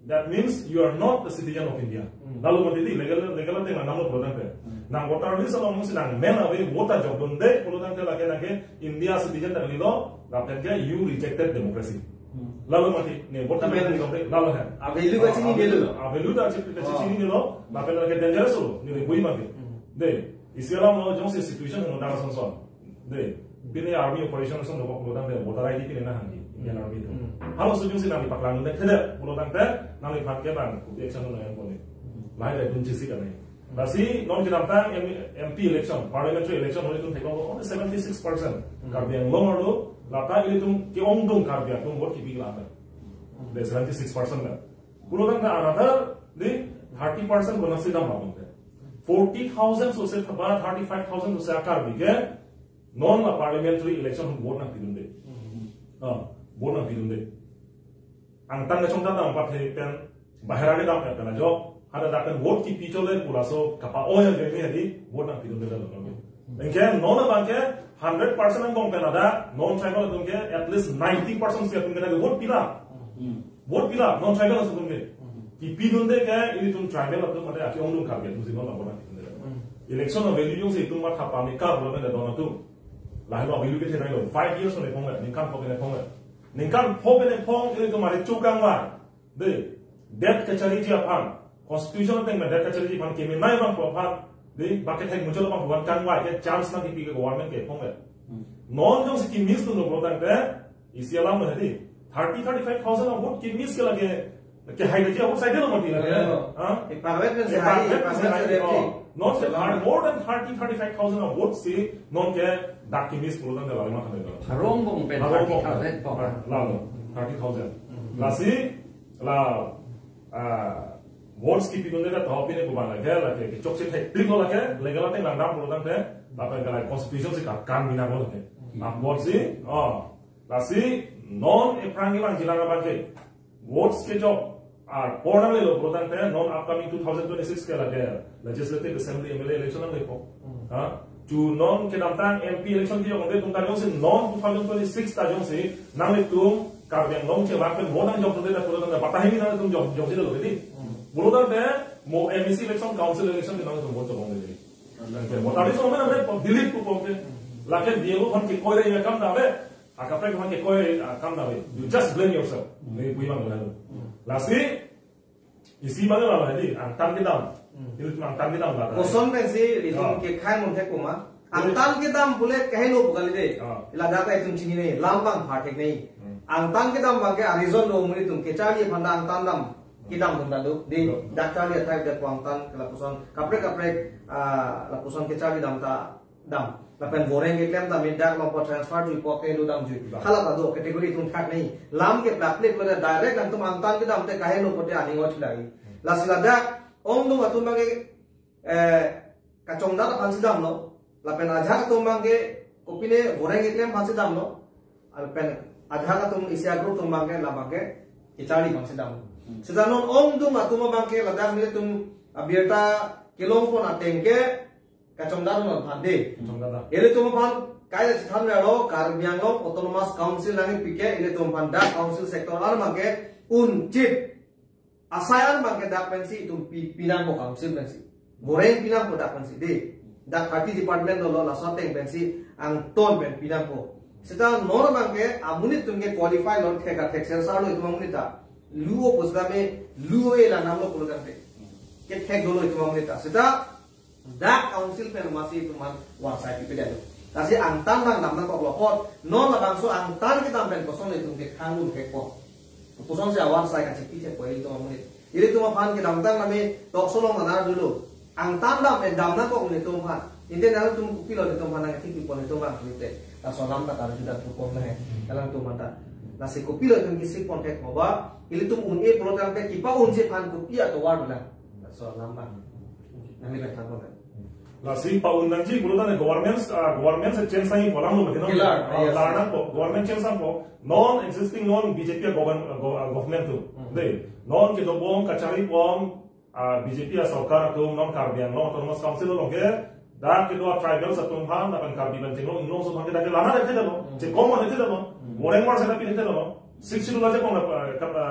That means you are not a citizen of India. Hmm. Lalu mati di legal, legal ateng nang nanglo pulo tangte. Hmm. Nang voter list along si nangmen ave, vote ajok dunde pulo tangte lake nangke India citizen ta kalilo, lapen ke you rejected democracy. Hmm. Lalu mati, ne vote Tapi nang nang nanglo, lalu hai. A value kachini Ah, delo. A value ta chip Oh. kachinidelo, lapen lake dangerous lo, ne bui mati. Hmm. De, isi alam lo jongsi situation no dang son son. De, pine army operation son lo pulo tangte voter I D pine nang hangji, Indian Army atum. Hmm. Halaso jongsi nangli paklang dunde thede pulo tangte, nangliphan ke bang, kopi action lo nang pon ne. Hmm. Lahai lahai atum chisi kanai. Lasi non kedamtang M-, M P election, parliamentary election holi atum theklong only seventy-six percent. Hmm. Karbi Anglong arlo, lata ilitum ke-ongdung Karbi atum vote kipi kelang. Hmm. De seventy-six percent na. Pulo tangte another de thirty percent konatsi dam abang te. Forty thousand sose thaba thirty-five thousand sose a-Karbi ke non la parliamentary election vote nangpi dunde. Hmm. Ah, vote nangpi dunde. Angtan kachongdat dam pathe pen bahera kedam pen ajok. Hadak pen vote kipi chole pu laso kapa-o ya ke hadi vote nangpi dunde dam. Anke non abang ke hundred percent angbong pen hadak non tribal atum ke at least ninety percent si atum ke vote pila. Hmm. Vote pila non tribal atum ke. Hmm. Kipi dunde ke ilitum tribal atum mate aki ongdung Karbi atum si non vote nangpi dunde. Hmm. Election a-value jongsi itum matha pame ka pulo tangte don atum. Lahelo a-value kethe nanglo five years ne phong le, ningkan pho ke ne phong le. Ningkan pho ke ne phong ilitum mari chukang ma. De, det kachariji aphan, constitution ateng pen det kachariji aphan kemenei abang pu aphan, de, bang kethek muchot abang pu aphan kangvai ke chance nangkipi ke government ke phong le. Hmm. Non jongsi ki-miss dunlo pulo tangte, isi alam lo hadi, thirty, thirty-five thousand a-vote ki-miss ke lake, kehai kaji a-vote saidelo mati lake. Hello. Ha? Epavet pen se Epavet hai, pen se epavet hai, pen se oh. Non se Hello. Thir-, more than thirty, thirty-five thousand a-vote si, non ke dak ki-miss pulo tangte lale ma khan. Arong bong pen Arong bong. Thirty thousand bong. Lalo, thirty thousand. Hmm. Lasi, la, ah, votes kipi dunde ka topi ne kubang lake, lake, kechok si thek tik lo lake, legal ateng langdam pulo tangte, lapen ke la constitution si ka kan mina lo lake. Hmm. Apot si, oh, lasi, non ephrang kevang jilang abang ke, votes kejok, apor nanglelo pulo tangte, non upcoming two thousand twenty-six ke lake, Legislative Assembly M L A election nanglepo. Hmm. Ha? Chu non kedamtang M P election kejok dunde atum ta jongsi non two thousand twenty-six ta jongsi nanglitum Karbi Anglong chelak pen vote nangjok dunde ta pulo tangte patahini nanglitum jok, jokjedetlo dei. Hmm. Pulo tangte mo M A C election, council election nanglitum vote jok dunde dei. Hmm. Lake voter list along mena mena delete pu pon ke. Hmm. Lake D L O aphan kekoi re ya kam ta ave. Akaprek aphan kekoi, ah, kam ta ave. You just blame yourself. Hmm. Ne pu imang lalu. Hmm. Lasi, isi mane la hadi, angtan kedam. Hmm. Ilitum angtan kedam la. Koson pensi, ilitum Ah. kekhai mun thek puma. Angtan kedam pule kaheno pu kali dei. Ah. Ladak ta itum chinine, lam bang pha thek nei. Hmm. Angtan kedam bang ke a-reason do amonit atum kecharli aphan ta angtan dam. Kedam atum ta do. Dei, Hmm. dak charli athai dak angtan ke lapuson. Kaprek kaprek, ah, lapuson kecharli dam ta dam. Lapen voreng keklem ta me dak longpo transfer jui po ke lu dam jui. Ba. Hala ta do category atum thak nei. Lam ke plak plek lo direct nangtum angtan kedam te kaheno pote aning ot lagi. Lasi ladak ongdung atum bang ke, eh, kachongdat aphan si damlo. Lapen ajahak atum bang ke kopine voreng keklem aphan si damlo. Lapen ajahak atum isi a-group atum bang ke labang ke kecharli aphan si dam. Hmm. Seta non ongdung atum bang ke ladak nelitum abirta kelong pon ateng ke kachongdat non aphan dei. Kachongdat. Ilitum aphan kaike chethan ralo Karbi Anglong Autonomous Council nangkepi ke ilitum aphan dak council sector arlo bang ke un chip asai arlo bang ke dak pensi itum pi, pinangpo council pensi. Voreng pinangpo dak pensi dei. Dak thirty department dolo laso ateng pensi angton pen pinangpo. Seta non bang ke amonit atum ke qualify lo thek athek sel sar lo itum amonit ta. Lu-o pu seta me lu-o-e la namlo pulo tangte. Kethek dolo itum amonit ta. Seta dak council pen masi itum aphan warsai pipedet. Lasi angtan dam dam nangkok lo apot, non labangso angtan kedam pen koson itum ke khang un thekpo. Koson si awarsai kachipi thekpo ilitum amonit. Ilitum aphan kedamtang name talk show along nana dolo. Angtan dam pen dam nangkok ilitum aphan. Ante nangtum kopilo ilitum aphan nangthik pon ilitum aphan ante. Laso alam ta karju dat pon lahai. Nangtum aphan ta. Lasi kopilo itum kisik pon thek mo ba. Ilitum un-e pulo tangte kipa-unji aphan kopi atovar dona. Laso alam ba. Nangli pen thang pon. Lasi pa-un nangji pulo tangte government, ah, government si change nangji pu alam lo mati no? Kilar, Ah, yes. Lar nangpo, government change nangpo. Non existing non B J P govern-, go-, ah, government atum. Hmm. Dei, non kedobom kacharibom, ah, B J P asorkar atum non Karbi Anglong Autonomous Council along ke, dak kedo a-tribals atum aphan, lapen Karbi pen chenglong inglongso aphan ke dak ke lana dak ke dalo, Hmm. chekom dak ke dalo, Hmm. voreng mar seta pi dak ke dalo. Sixth Schedule ajakong kapa, kapa,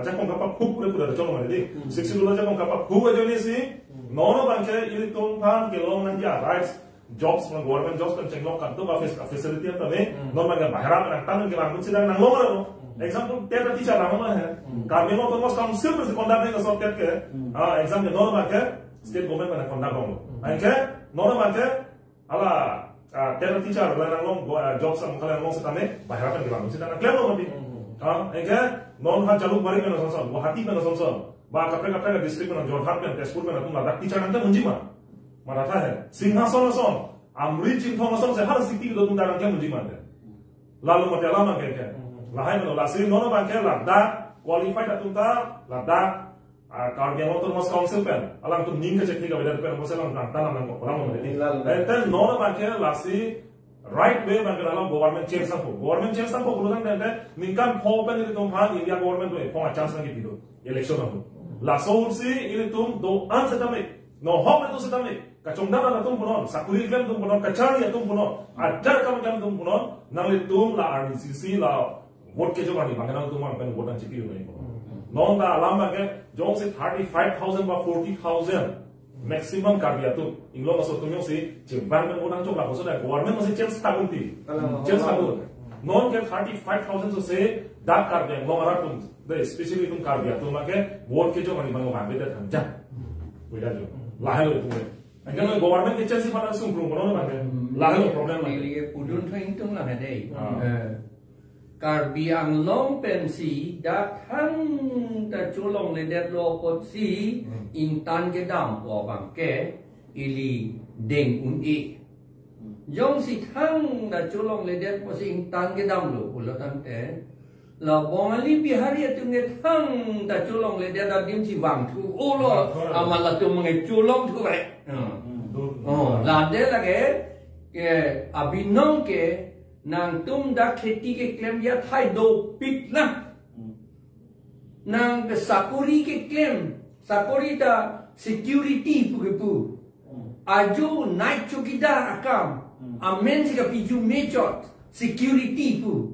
ajakong kapaphuk pura pura chong mari di. Hmm. Sixth Schedule ajakong kapaphuk ajoine si, Hmm. non abangke ilitum aphan kelong nangji a-rights, jobs, government jobs pen chenglok kangtung a fac-, a facility tame, Hmm. non abangke bahera pen nangtang kelang si nang nanglong aro. Hmm. Example, TET a teacher lang ma he. Hmm. Karbi Anglong Autonomous Council pensi conduct nangji laso TET ke. Hmm. Ah, exam ke non abangke state government pen conduct long. Hmm. Anke, non abangke, hala, ah, TET a teacher, la nanglong, go, ah, jobs am kali nanglong setame, bahera pen kelang seta nangklem lo mati. Hmm. Ah, anke, non ha Jalukbari pen asonson, Guwahati pen asonson, ba kaprek kaprek district pen, Jorhat pen, Tezpur pen, atum ladak teacher nangklem unji ma. Mathasi he. Singhason ason, Amri Chinthong ason si hala city atum ta nangklem unji ma de. Lalu mati alam abangke ke. Hmm. Lahai meno, lasi non abangke ladak qualified atum ta, ladak ah, Karbi Anglong Autonomous Council pen, alangtum ning kachekli kavedet pen, bose alang nangtang nang kok, alang mati. Lalu. Ente non abangke lasi right way abangke alang government change nangpo. Government change nangpo pulo tangte, ningkan pho pen ilitum aphan India government do, ephong a chance nangkepi do. Election nangpo. Laso ahut si ilitum do-an setame, nohok atum setame, kachongdam atum punon, sakuri klem atum punon, kacharli atum punon, ajar kam kam atum punon, nanglitum la arni sisi la vote kejok arni abangke nangtum abang pen vote nangchipi un-e. Hmm. Non ta alam abangke jongsi thirty-five thousand ba forty thousand maximum Karbi atum, inglong aso atum jongsi chevang pen vote nangchok lapuson ta government masi change tha unti. Alam, Change tha alam. un. Non ke thirty-five thousand so se dak Karbi Anglong arat atum, de especially itum Karbi atum abangke vote kejok arni abang abang beda thangjang. Beda jo. Lahelo itum. Anke government ke change si pada sungkrung kono abangke. Hmm. Lahelo problem la. Neli ke pudun thang tung la dei. Ah. Eh, Karbi Anglong pensi dak thangta cholongledetlo apotsi Hmm. ingtan kedampo abangke ili deng un-e. Hmm. Jongsi thangta cholongledet apotsi ingtan kedamlo pulo tangte, la Bongali Bihari atum ke thangta cholongledet adim si vangthu olo, Vangthu olo. amat latum ke cholongthu re. Hmm. Hmm. Oh, lade lake, ke abinong ke nangtum dak kheti keklemji athai dopik na. Hmm. Nang ke sakuri keklem, sakuri ta security pu kepu. Hmm. Ajo night chowkidar akam, Hmm. amen si kapiju mechot, security pu.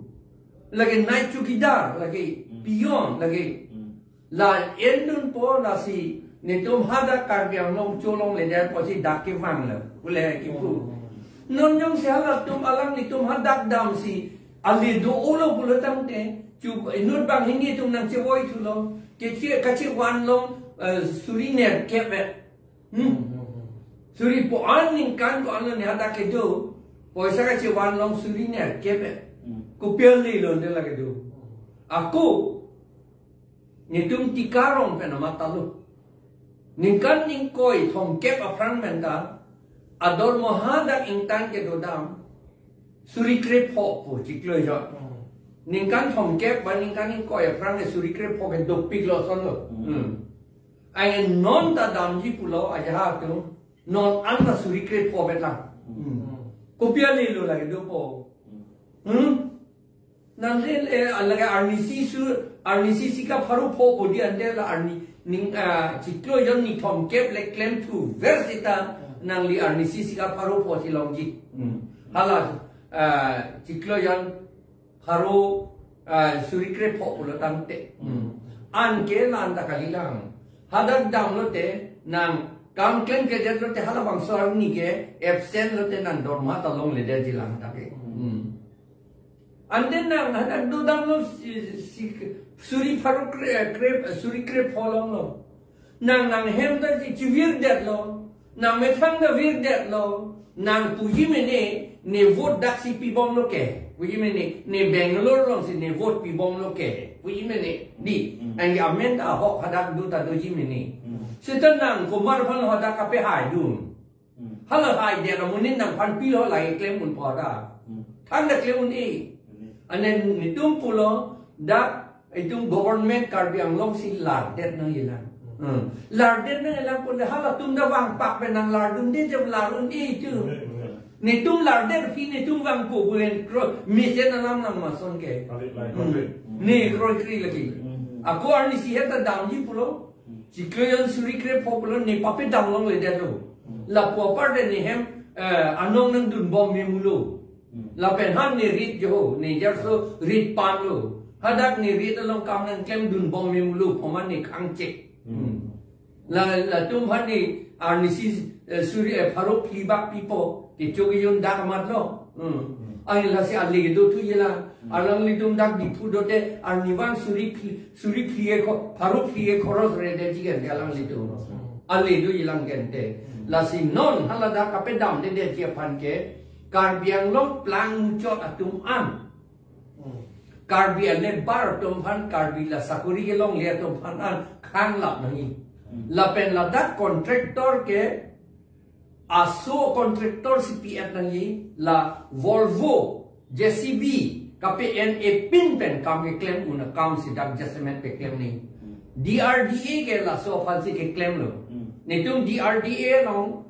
Lake night chowkidar lake, Hmm. peon lake. Hmm. La endunpo lasi netum hadak Karbi Anglong cholongledet apotsi dak kevang lo, ule kipu. Hmm. Non jongsi halatum alang netum hadak damsi ale do-olo pulo tangte, chu inut banghini atum nangchevoithulo, keche, kachevanlong, eh, suri nerkep e. Hmm? Hmm, hmm, hmm. Suri po-an ningkan ko-an lo ne hadak kedo, poisa kachevanlong suri nerkep e. Hmm. Kopi ale lo de la kedo. Ako, netum Tikarong pen amat ta lo. Ningkan ingkoi thomkep aphrang pen ta, adormoha dak ingtan kedodam, suri krepho pu chiklo jon. Hmm. Ningkan thomkep ba ningkan ingkoi aphrang ke suri krepho ke dopik lo ason lo. Hmm. Hmm. Ai non ta damji pulo aja ha tu, non an ta suri krepho beta. Hmm. Hmm. Kopi ale lo lake dopo. Hmm. Hmm? Nang le, eh, lake arnisi su, arnisi sika pharo pho bodi ante la arni, ning, ah, chiklo jon ni thomkep le klemthu ver seta nangli arnisi sika pharo pho si longji. Hmm. Hala, ah, chiklo jon pharo, ah, suri krepho pulo tangte. Hmm. Anke la-an ta kalilang. Hadak damlote nang kam klemkledet lote halabangso arni ke absent lote nang dorma ta longledetji lang ta ke. Hmm. Ante nang hadak dodamlo si, si, suri pharo kre, kre, suri krepho longlo. Nang nanghem ta si chivirdetlo. Nang methang ta virdetlo. Nang puji mene, ne vote daksi pibomlo ke. Puji mene, ne Bangalore alongsi ne vote pibomlo ke. Puji mene, di. Hmm. Anke amen ta ahok hadak do ta doji mene. Hmm. Seta nang komat aphan hadak kapehaidun. Hmm. Hala haidet amonit nangphan pilo lake klem unpo ta. Hmm. Thangta klem un-e. Hmm. Ane netum pulo dak itum government Karbi Anglong si lardet nangjilang. Hmm. Lardet nangjilang pule halatum ta vangpak pen nang lardunde jab lar un-e itum. Hmm. Netum lardet aphi netum vangpo pule kro mesen alam nang mason ke. Kali, lai, Hmm. kali. Ne kroikre lagi. Hmm. Ako arnisi het ta damji pulo. Chiklo jon suri krepho pulo ne pape damlongledetlo. Hmm. Lapu apar de ne hem, eh, anong nangdunbom memulo. Hmm. Lapen han ne rit jo, ne jarso rit panlo. Hadak ne rit along kam nangklemdun bom mimulu phoman ne khangchek. Hmm. La latum aphan ne arnisi, eh, suri, eh, pharo phli bak pipo, kecho kejun dak amat lo. Hmm. Ang lasi ale kedo thu yelang. Hmm. Alanglitum dak Diphu dote arnivang suri phli, suri phli e kho, pharo phli e khoros re detji kan alanglitum. Hmm. Ale do yelang gente. Hmm. Lasi non hala dak kapedamde detji aphan ke, Karbi Anglong plang muchot atum an. Hmm. Karbi ale bar atum aphan, Karbi la sakuri kelongle atum aphan an khanglap nangji. Hmm. Lapen ladak contractor ke aso contractor si pi-et nangji, la Volvo, J C B, kape-en epin pen kam keklem un akam si dak jasemet keklem ni. Hmm. D R D A ke laso aphan si keklem lo. Hmm. Netum D R D A along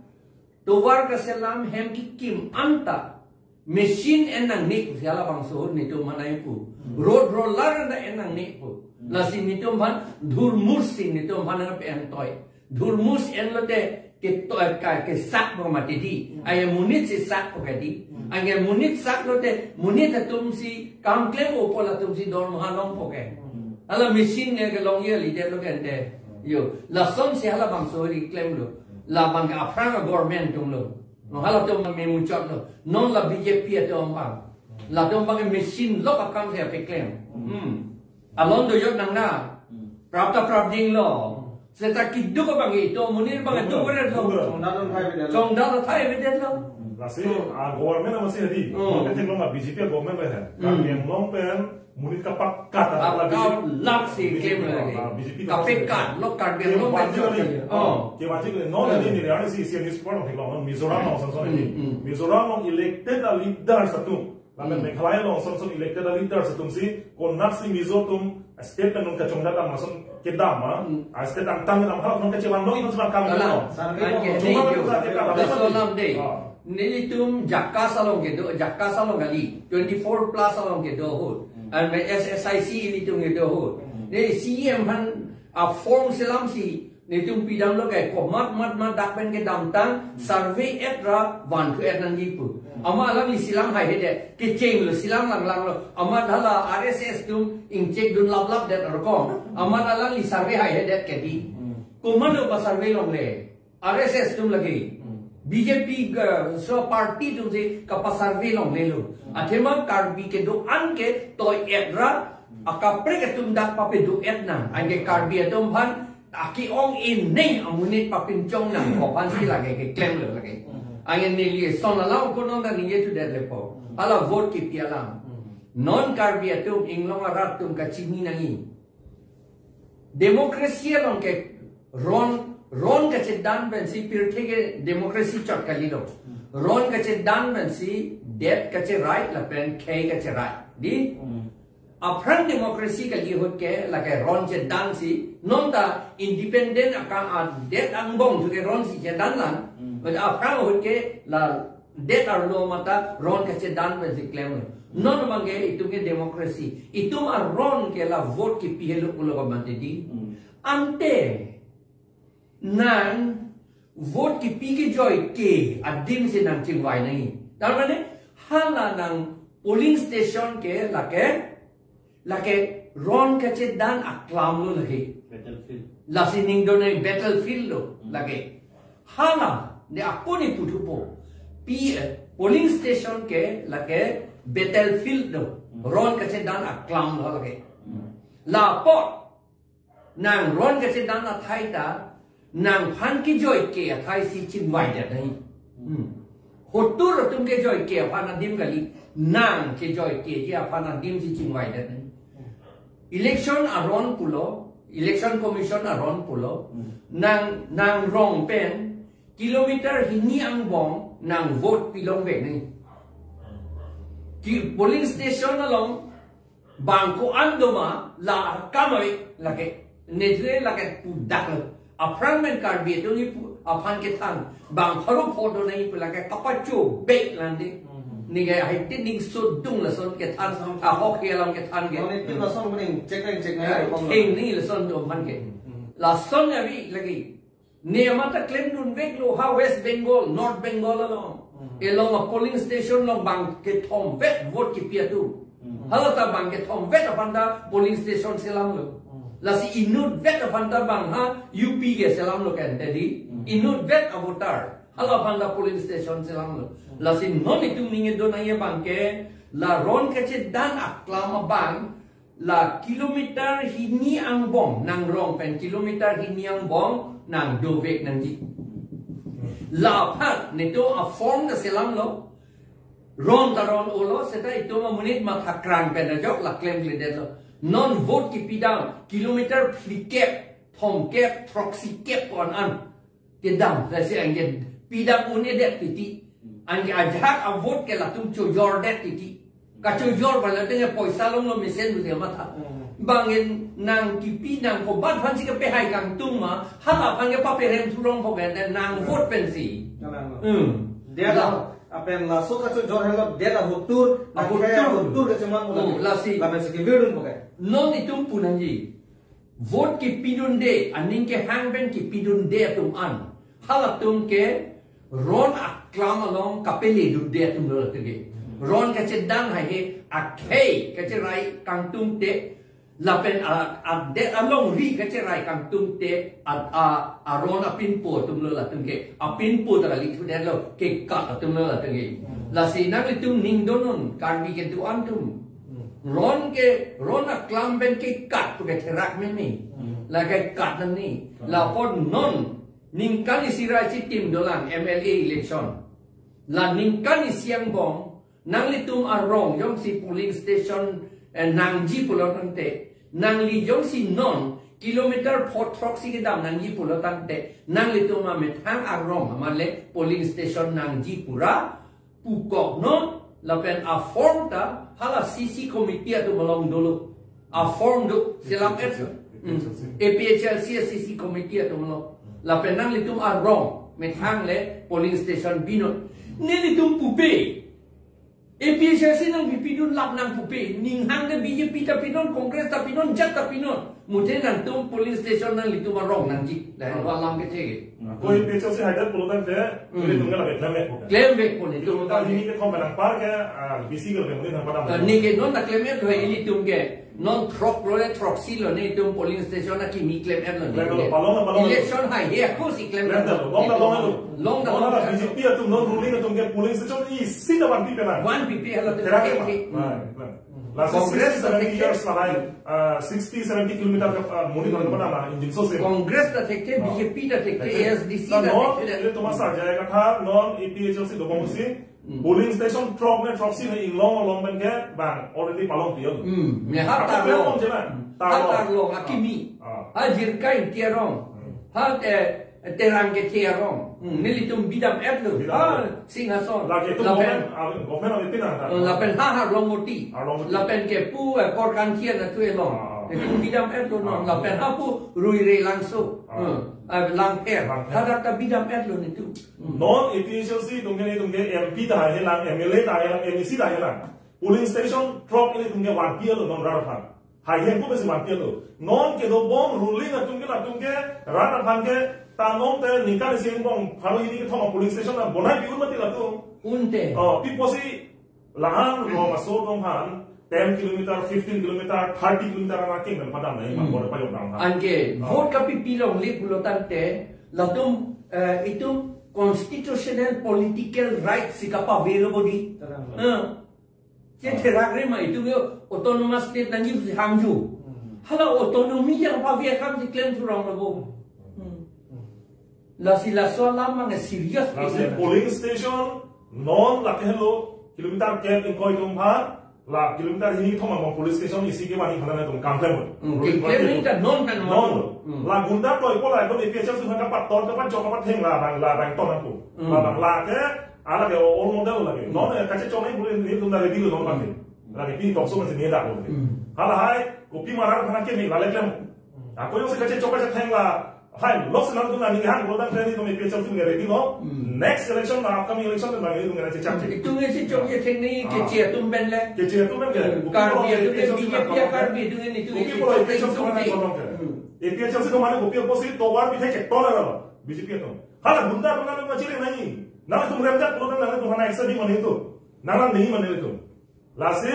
tovar kaselam hem kekim anta machine en nangne pu si halabangso netum manai pu. Hmm. Road roller anta en nangne pu. Hmm. Lasi netum aphan dhurmus si netum aphan nangpe-en toi. Dhurmus enlote ketoi ka kesak po mati di. Hmm. Aya monit si sak po ke di. Hmm. Aya monit sak lote monit atum si kam klem o pol atum si dormoha longpo ke. Hmm. Hala machine ne kelongji kali detlo ke ante. Hmm. Yo, lason si halabangso ri klemlo. Hmm. Labang ke aphrang a government atum lo. No halatum me muchot lo. Non la B J P atum abang. Latum abang machine lok akam si apeklem. Hmm. Alon do jot nang na. Hmm. Prap ta prapjin lo. Seta kiduk abang ito, monit abang ito, hmm, beres lo. Hmm. Chongdal athai bedet lo. Chongdal athai bedet lo. Hmm. Lasi, hmm, ah, government masih hari. Hmm. Mungkin tinggal nggak B J P government lah ya. Hmm. Karbi Anglong pen monit kapakat, ah, lagi. Lak si B J P, claim lagi. Ah, B J P kapakat, lo Karbi Anglong pen lagi. Oh. Kewajib lagi. Non, hmm, ini, ini, ini si, si news report, non, Mizoram along, son, son, ini. Hmm, hmm. Mizoram along elected a leader satu. Lapen, hmm, Meghalaya along, son, son, elected a leader satu si, konak si Mizo atum, state pen non kachongdat amat son kedam, ah. Hmm. Ah, state angtan kedam, ha, non kachevandong, non sebar kam kedam. Kalang. Sarve, anke, cuma dei, kita, kita, laso alam dei. Ah. Nelitum Jakas along kedo, Jakas along kali, twenty-four plus along kedo ahut. Hmm. An S S I C ilitum kedo ahut. Hmm. Ne C M aphan a form selam si, netum pidam lo ke, komat mat mat dak pen kedamtang, hmm, survey et ra, van thu et nangji pu. Hmm. Amat alangli selam haihedet, kecheng lo, selam langlang lo, amat hala R S S atum ingchek dun laplap det arkom. Amat alangli survey haihedet ke di. Hmm. Komat lo pa survey longle. R S S atum lake. Hmm. B J P ga, so party atum si kapasurvey longlelo. Hmm. Athema Karbi kedo-an ke toi et ra, hmm, akaprek atum dak papedo et nang. Anke Karbi atum aphan, aki-ong ineng amonit papinchong nang, ko aphan si lake keklemlo lake. Hmm. Anke neli son alam ko non ta ningje thu det lepo. Hmm. Hala vote kipi alam. Hmm. Non Karbi atum, inglong arat atum kachini nangji. Democracy along ke ron, ron kachedan pensi pirthe ke democracy chot kalilo. Hmm. Ron kachedan pensi det kacherai lapen khei kacherai. Di? Hmm. Aphrang democracy kali ahut ke lake ron chedan si, non ta independent akam adet angbong thu ke ron si chedan lang. Hmm. But aphrang ahut ke la det arlo mata ron kachedan pensi klem. Non abang ke itum ke democracy. Itum aron ke la vote kipi helo pulo ka mati di. Hmm. Ante nang vote kipi kejoi ke adim si nang chingvai nangji. Tar mane hala nang polling station ke lake, lake ron kachedan aklam lo lake. Battlefield. Lasi ning do nang battlefield lo, hmm, lake. Hala, ne ako ne puthupo. Pi, eh, polling station ke lake battlefield lo. Hmm. Ron kachedan aklam lo lake. Hmm. Lapu, nang ron kachedan athai ta, nangphan kejoi ke athai si chingvai det nangji. Hmm. Hotur atum kejoi ke aphan adim kali, nang kejoi keji aphan adim si chingvai det nangji. Election aron pulo, Election Commission aron pulo, hmm, nang, nang rong pen, kilometer hini angbong, nang vote pilongvek nangji. Ki polling station along, bang ko-an doma la kam ave lake. Nejre lake pu dak lo. Aphrang pen Karbi atum ni pu aphan kethan. Bang pharo pho do nangji pu lake kapachobek lang di. Hmm. Ningke ahai ti ning sodung lason kethan. Ahok ke alam kethan ke. Oh, ne pi lason kuning cek reng cek nang. Eh, theng ni lason do aphan ke. Hmm. Lason ya ave lake. Ne amat ta klemdunvek lo ha West Bengal, North Bengal along. Hmm. Along a polling station along bang kethom vet vote kipi atum. Hala ta bang kethom vet aphan ta polling station selamlo. Lasi inut vet aphan ta bang ha U P ke selamlo kan tadi. Inut vet a voter. Hala aphan ta polling station selamlo. Lasi non itum ningje do nangji abang ke la ron kachedan aklam abang la kilometer hini angbong nangrong pen kilometer hini angbong nangdovek nangji. La aphan netum a form ta selamlo. Ron ta ron-olo, seta itum amonit matha krang pen ajok la klemkledetlo. Non vote kipidam kilometer phlikep, thomkep, throksikep ko-an an kedam, lasi anke pidam un-edet titi. Anke ajahak a vote ke latum chojordet titi. Kachojor bang latum ke poisa longlo mesen pu dia matha. Bang in nangkipi nang kobat aphan si kepehai kangtung ma, hala aphan ke paperem thurong pho ke nang vote pensi. Hmm. Dia la, apen laso kachojor helo, dia la hotur, akhei hotur. Hotur kacheman pula. Oh, lasi. Lapen si kevirdun pho ke. Non itum pu nangji. Vote kipidunde, aning kehang pen kipidunde atum an. Halatum ke ron aklam along kapeledunde atumlo latum ke. Ron kachedan haihe akhei kacherai kangtung te, lapen a, adet alongri kacherai kangtung te, a, a, aron apinpo atumlo latum ke. Apinpo ta kali thudetlo, kekat atumlo latum ke. Lasi nanglitum ning donon, Karbi kedo-an atum. Ron ke, ron aklam pen kekat pu ke therak meme. La kekat nangji. La apot non ningkan isi ra chitim dolang M L A election. La ningkan isi angbong nanglitum arong jongsi polling station, eh, nangji pulo tangte, nangli jongsi non kilometer pho throksi kedam nangji pulo tangte, nanglitum amethang arong amale polling station nangji pura pukok non, lapen a form ta hala C C committee atum along dolo. A form do selam et. Hmm. A P H L C a C C committee atum along. Lapen nanglitum arong methang le polling station binon. Nelitum pupe. A P H L C nangpipidun lap nangpupe. Ning hang ke B J P ta pinon, Congress ta pinon, jat ta pinon. Muthe nangtum polling station nanglitum arong nangji. Lahenlo alam kethe ke. Ko A P H L C haidet pulo tangte, Hmm. nelitum ke lake klemvek. Klemvek pon Itu itu. Kita ini ke kom menang par ke, ah, B C ke lebih mungkin tanpa nama. Neke non ta klem-etlo ilitum ke. Non throklo le throksi lo nelitum polling station akimi klem-etlo. Klem-etlo, palong, palong. Election haihe ako si klem-et. Klem-etlo, long ta long-etlo. Long ta long. Long ta B J P atum non ruling atum ke polling station isi ta vanpipe nang. Vanpipe halatum. Tera ke ke. Nah, klem. Laso Congress sixty, seventy ta years lahai, ah, sixty, seventy kilometer ke, ah, monit orang mana lah, injin so se. Congress ta thekthe, B J P ta thekthe, A S D C ta non, thekthe. Ilitum asar jaya katha, non A P H L C dobom si, Hmm. polling station throk ne throksi ne inglong along pen ke, bang, already palong tiang. Hmm, ne ha Apa tarlong. Tarlong je na? Ha tarlong. Tarlong, akimi. Ah. Ha Jirka Ingti arong. Hmm. Ha te, Terang kethe arong. Hmm, nelitum bidam-etlo. Bidam. Ha, Singhason. Lake itu lapen, government, ah, government of India na, eh, lapen ha ha Rongmoti. Ah, Rongmoti. Lapen ke pu, eh, Korkanthi anatthu along. Ah, ah. Nelitum bidam-etlo non. Ah. Lapen ha pu Ruirelangso. Ah. Hmm. Ah, Langpher. Langpher. Hadak ta bidam-etlo nelitum. Hmm. Non A P H L C atum ke nelitum ke M P ta helang, M L A ta helang, M A C ta helang. Polling station throk nelitum ke vanpi-etlo non rat aphan. Haihe ko besi vanpi-etlo. Non kedobom ruling atum ke latum ke rat aphan ke ta non te ningkan isi angbong pharo hini kethom polling station nang bonai pi-un mati latum. Unte. Oh, pi pusi lahan rong aso atum aphan ten kilometer, fifteen kilometer, thirty kilometer ana king dan padam nai, Hmm. ma bor payok dam ha. Anke Oh. vote kapipi longle pulo tangte, latum, eh, itum constitutional political right si kapavelo bodi. Terang. Eh. Che therak re ma itum yo autonomous state nangji si hangjo. Hmm. Hala autonomy yang pavia kam si klem thurong lo bo. Hmm. Lasi laso alam mang serious Lasi problem. Polling station non lake helo kilometer kep ingkoi atum aphan la kilometer hini thom angbong polling station isi ke mani phanan atum kam klem. Hmm, Polling ke klem station. Ni ta non kan Non. Hmm. La gunda toi ko la ko A P H L C aphan kapaton kapachok kapateng la bang la bang ton aku. Hmm. La bang lake Ala ke all model lake. Hmm. Non, eh, kachechok nai bule nelitum ta ready lo non lake. Hmm. Lake pi tokso masi neda lo. Hmm. Halahai, kopi marar phana ke ni lale klem. Hmm. Ako jongsi kachechok kachetheng la, hai, lok si nangtum nangning hang lo dan nelitum A P H L C nge ready lo. Hmm. Next election, na upcoming election, nelitum nge chechak chek. Itum nge chechok chetheng ni Ah. keche atum pen le. Keche atum pen ke. Hmm. Kopi Karbi pulo atum pen A P H L C B J P nang Karbi atum pen itum nge kopi chechok pulo A P H L C chetheng nang si. Hmm. A P H L C atum mane kopi pusi tovar pithe ke tola lo. B J P atum. Hala gunda atum nang machiri nai. Nangtum remjak pulo nangtum hana eksa di mane itu. Nang nang ni mane itu. Lasi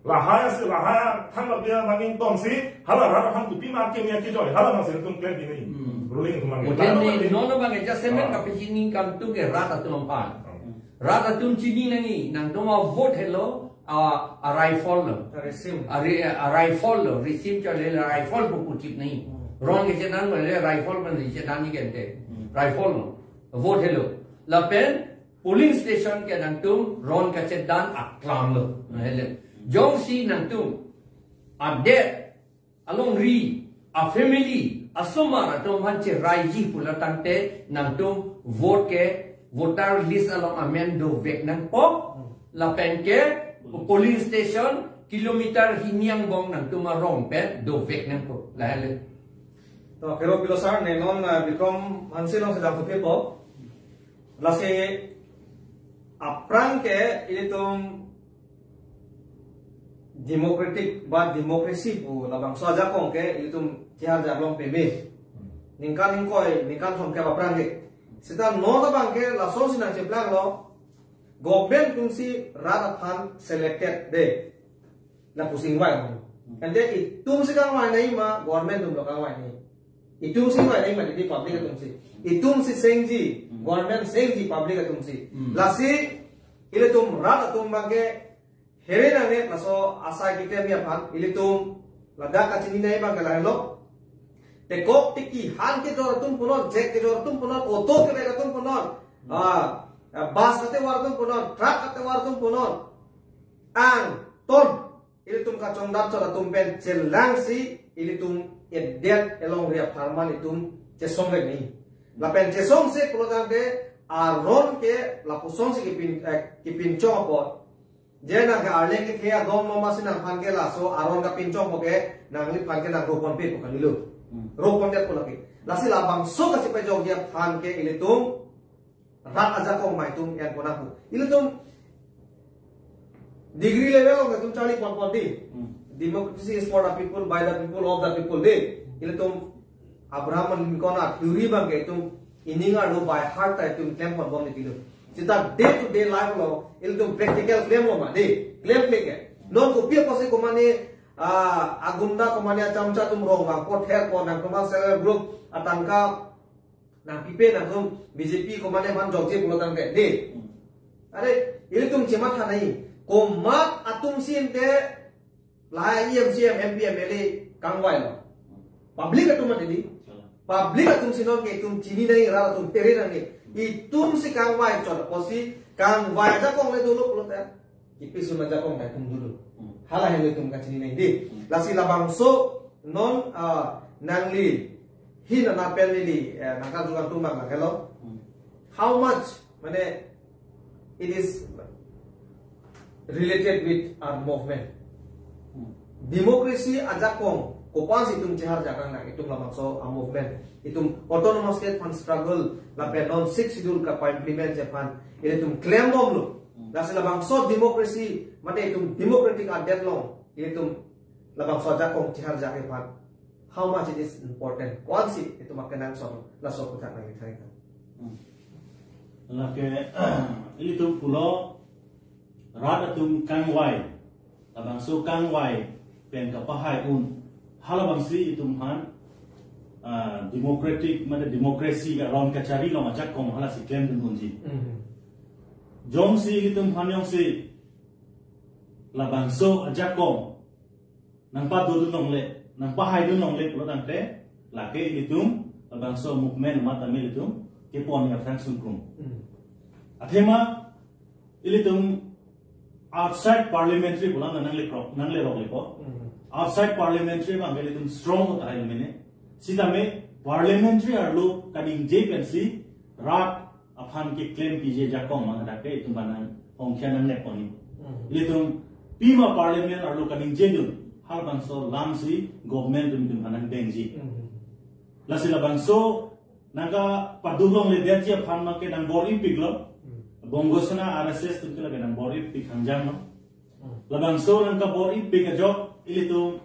Lahai si lahai thanlapia nangning tongsi hala rat aphan kopima kemia kejoi hala nangsi tum klem pini. Hmm. Ruling tum nangning. Boten ni non abang adjustment Ah. kapachini kangtung ke rat atum aphan. Hmm. Rat atum chini nangji, nangtum avote helo, a, a rifle lo. Resim. A ri-, a rifle lo, resim chale rifle pu puthip nangji. Hmm. Ron kechedan lo le rifle pen kechedan ni kente. Hmm. Rifle lo. Vote helo. Lapen polling station ke nangtum ron kachedan aklam lo. Nahele. Jongsi nangtum adet alongri, a family, asomar atum aphan cheraiji pulo tangte nangtum vote ke, voter list along amen dovek nangpo, lapen ke polling station kilometer hini angbong nangtum arong pen dovek nangpo. Lahele. To, kero pilo sir, ne non, ah, Bikram Hanse alongsi damthupo. Lasi aphrang ke ilitum democratic ba democracy pu labangso ajakong ke ilitum chihar jarlong peme. Ningkan ingkoi, ningkan thomkep aphrang ke. Seta non abang ke lasonsi nangcheplang lo. Government atumsi rat aphan selected de. Lapusi ingvai lo. Ante itumsi kangvai nangji ma, government atum lo kangvai nangji. Itumsi ingvai nangji ma, di public atumsi. Itumsi sengji, Hmm. government sengji public atumsi. Hmm. Lasi, ilitum rat atum abang ke, here nangne laso asai keklem aphan, ilitum ladak kachini nangji abang ke lahelo. Tekok teki, han kejor atum punon, jek kejor atum punon, auto kevek atum punon. Ah, ah, bus katevar atum punon, truck katevar atum punon. Angton, ilitum kachongdam chot atum pen chelangsi, ilitum edet elongri apharman itum chesongvek nangji. Lapen chesongse pulo tangte aron ke lapusonsi kipin, eh, kipinchong apot. Je nang ke arleng kethe adon lo masi nangphan ke laso aron kapinchongpo ke nangliphan ke nang roponpe pu kalilo. Hmm. Ropondet pu lake. Lasi labangso kachepajokji aphan ke ilitum rat ajakong ma itum en pona pu. Ilitum degree level along itum charli ponpon di. Hmm. Democracy is for the people, by the people, of the people di. Ilitum Abraham Lincoln a-theory abang ke itum ining arlo by heart ta itum klem ponbom ni kilo. Seta day to day life along ilitum practical klemlo ma di. Klemkle ke. Non kopi apotsi komane, ah, agunda komane achamcha atum rong vangpo, therpo, nangtum a self help group atangka nangpipe, nangtum B J P komane aphan jokje pulo tangte de. Are, ilitum chematha nangji. Komat atumsi ante lahai E M, C E M, M P, M L A kangvai lo. Public atum mati di. Public atumsi non ke itum chini nangji, rat atum tere nangji. Itumsi kangvai chot apotsi kangvai ajakong le dolo pulote. Kipi suna ajakong nangtum dolo. Hmm. Hala henlo itum kachini nangji di. Hmm. Lasi labangso non, ah, nangli hin ana pen neli, eh, nangkarju kangtung abang lahelo. Hmm. How much, mane, it is related with our movement. Hmm. Democracy ajakong, kopansi itum chihar jakang nang, itum labangso a-movement. Itum autonomous state aphan struggle, lapen non sixth schedule kapa-implement aphan, ilitum klembomlo. Hmm. Lasi labangso democracy, mane itum democratic adet along, ilitum labangso ajakong chihar jakang aphan. How much it is important. Koansi itum akenangsot, laso aputhak nangkethan. Hmm. Lake, ilitum pulo, rat atum kangvai, labangso kangvai pen kapahai un, halabangsi itum aphan, ah, democratic, mane democracy aron kachari along ajakong halasi klemdun unji. Mhm. Jongsi ilitum aphan jongsi labangso ajakong nangpadodun longle, nangpahaidun longle pulo tangte, lake ilitum labangso movement amat tame ilitum kepon ni aphrang sungkung. Hmm. Athema ilitum outside parliamentary pulang nang nangle krok, nanglerok lepo. Hmm. Outside parliamentary abang ilitum strong tahai mene. Sitame parliamentary arlo kaningje pensi rat aphan keklem piji ajakong abang dak ke itum aphan nang ongkhia nangnepon ni. Hmm. Ilitum pima parliament arlo kaningjedun, halabangso alamsi government atum itum aphan nangdengji. Hmm. Lasi labangso nangkapadun longledetji aphan abang ke nangbor-ipik lo. Hmm. Bongo Sena R S S atum ke lake nangbor-ipik hangjang lo. Hmm. Labangso nangkabor-ipik ajok ilitum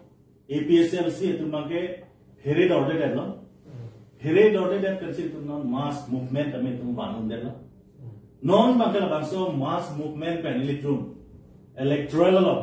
A P H L C atum abang ke phere dordedet lo. Hmm. Phere dordedet pensi itum non mass movement tame itum van-undetlo. Hmm. Non abang ke labangso mass movement pen ilitum electoral lo.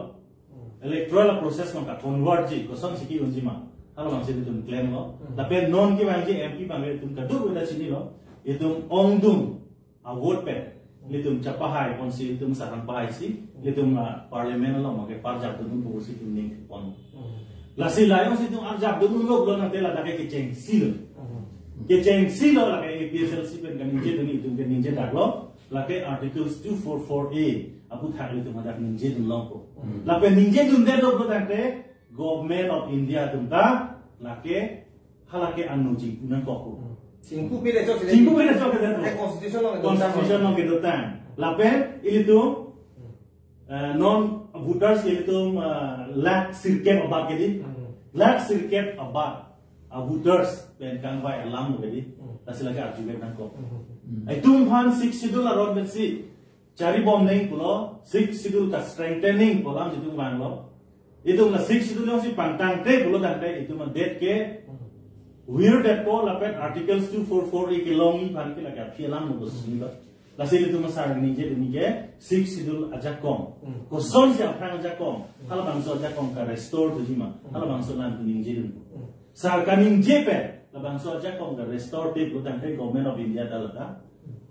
Hmm. electoral process along ka convert ji, kosonsi ke-unji ma, halabangsi itum klemlo. Hmm. Lapen non kevangji M P abang itum kadokave ta chinilo, itum ongdung a-vote pen ilitum chapahai ponsi, ilitum sarang pahai si, ilitum, ah, parliament along ma ke parjap dun pusi itum ningpon. Hmm. Lasi la jongsi itum arjap dunlo pulo tangte ladak ke kechengsi lo. Hmm. Kechengsi lo, lake A P H L C pen kaningje dun, itum kaningje daklo, lake Articles two four four A aputhak ilitum hadak ningje dun longpo. Hmm. Lapen ningje dundetlo pulo tangte Government of India atum ta lake halake anu chingpu nangkok. Hmm. Chingpupe det chot. Chingpupe det chot. Eh, constitution along kedo tang. Constitution along kedo tang. Lapen ilitum, eh, non voters ilitum, eh, lakh sirkep abat ke dei. Hmm. Lakh sirkep abat a-voters pen kangvai alam ke dei. Hmm. Lasi lake arjuve nangkok. Hmm. Itum aphan Sixth Schedule aron pensi charibom nang pulo, Sixth Schedule ka strengthening pu alam itum vanglo. Itum la Sixth Schedule jongsi pangtangte pulo tangte itum adet ke virdetpo, lapen Articles two four four A kelongji aphan ke lake aphi alam lo pusi lo. Lasi ilitum asar ningje dun ke Sixth Schedule ajakong. Hmm. Kosonsi aphrang ajakong, halabangso ajakong ka restore thuji ma, halabangso alam itum ningje dun. Hmm. Sar kaningje pen labangso ajakong ka restore te pulo tangte Government of India ta lata,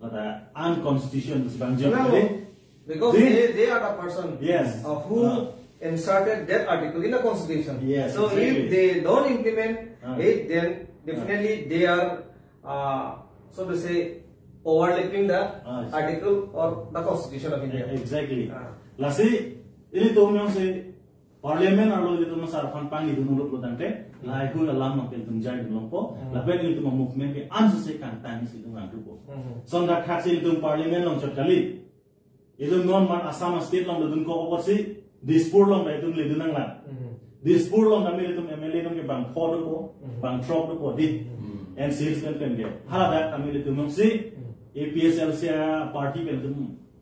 lata unconstitutional si bang jok. Hello. Dei. Because Dei. they, they are the person, yes, uh, who Ah. inserted that article in the constitution. Yes, So exactly. if they don't implement Ah. it, then definitely they are, uh, so to say, overlapping the Ah, yes. article or the constitution of India. Exactly. Ah. Lasi, ilitum jongsi parliament arlo ilitum asar aphan pangni dunlo pulo tangte, lahai hui alam ma pen itum jai dun longpo, Hmm. lapen ilitum a-movement ke ansose kangtang si itum nangdupo. Hmm. Lason thakthak si ilitum parliament along chot kali. Itum non mat Assam state along ledun kok apotsi, Dispur along ta itum ledun nanglang. Hmm. Dispur along kami ilitum M L A along ke bang pho dopo, Hmm. bang throk dopo dei. Hmm. N C Hills pen pen ke. Haladak kami ilitum jongsi, Hmm. A P H L C a-party pen itum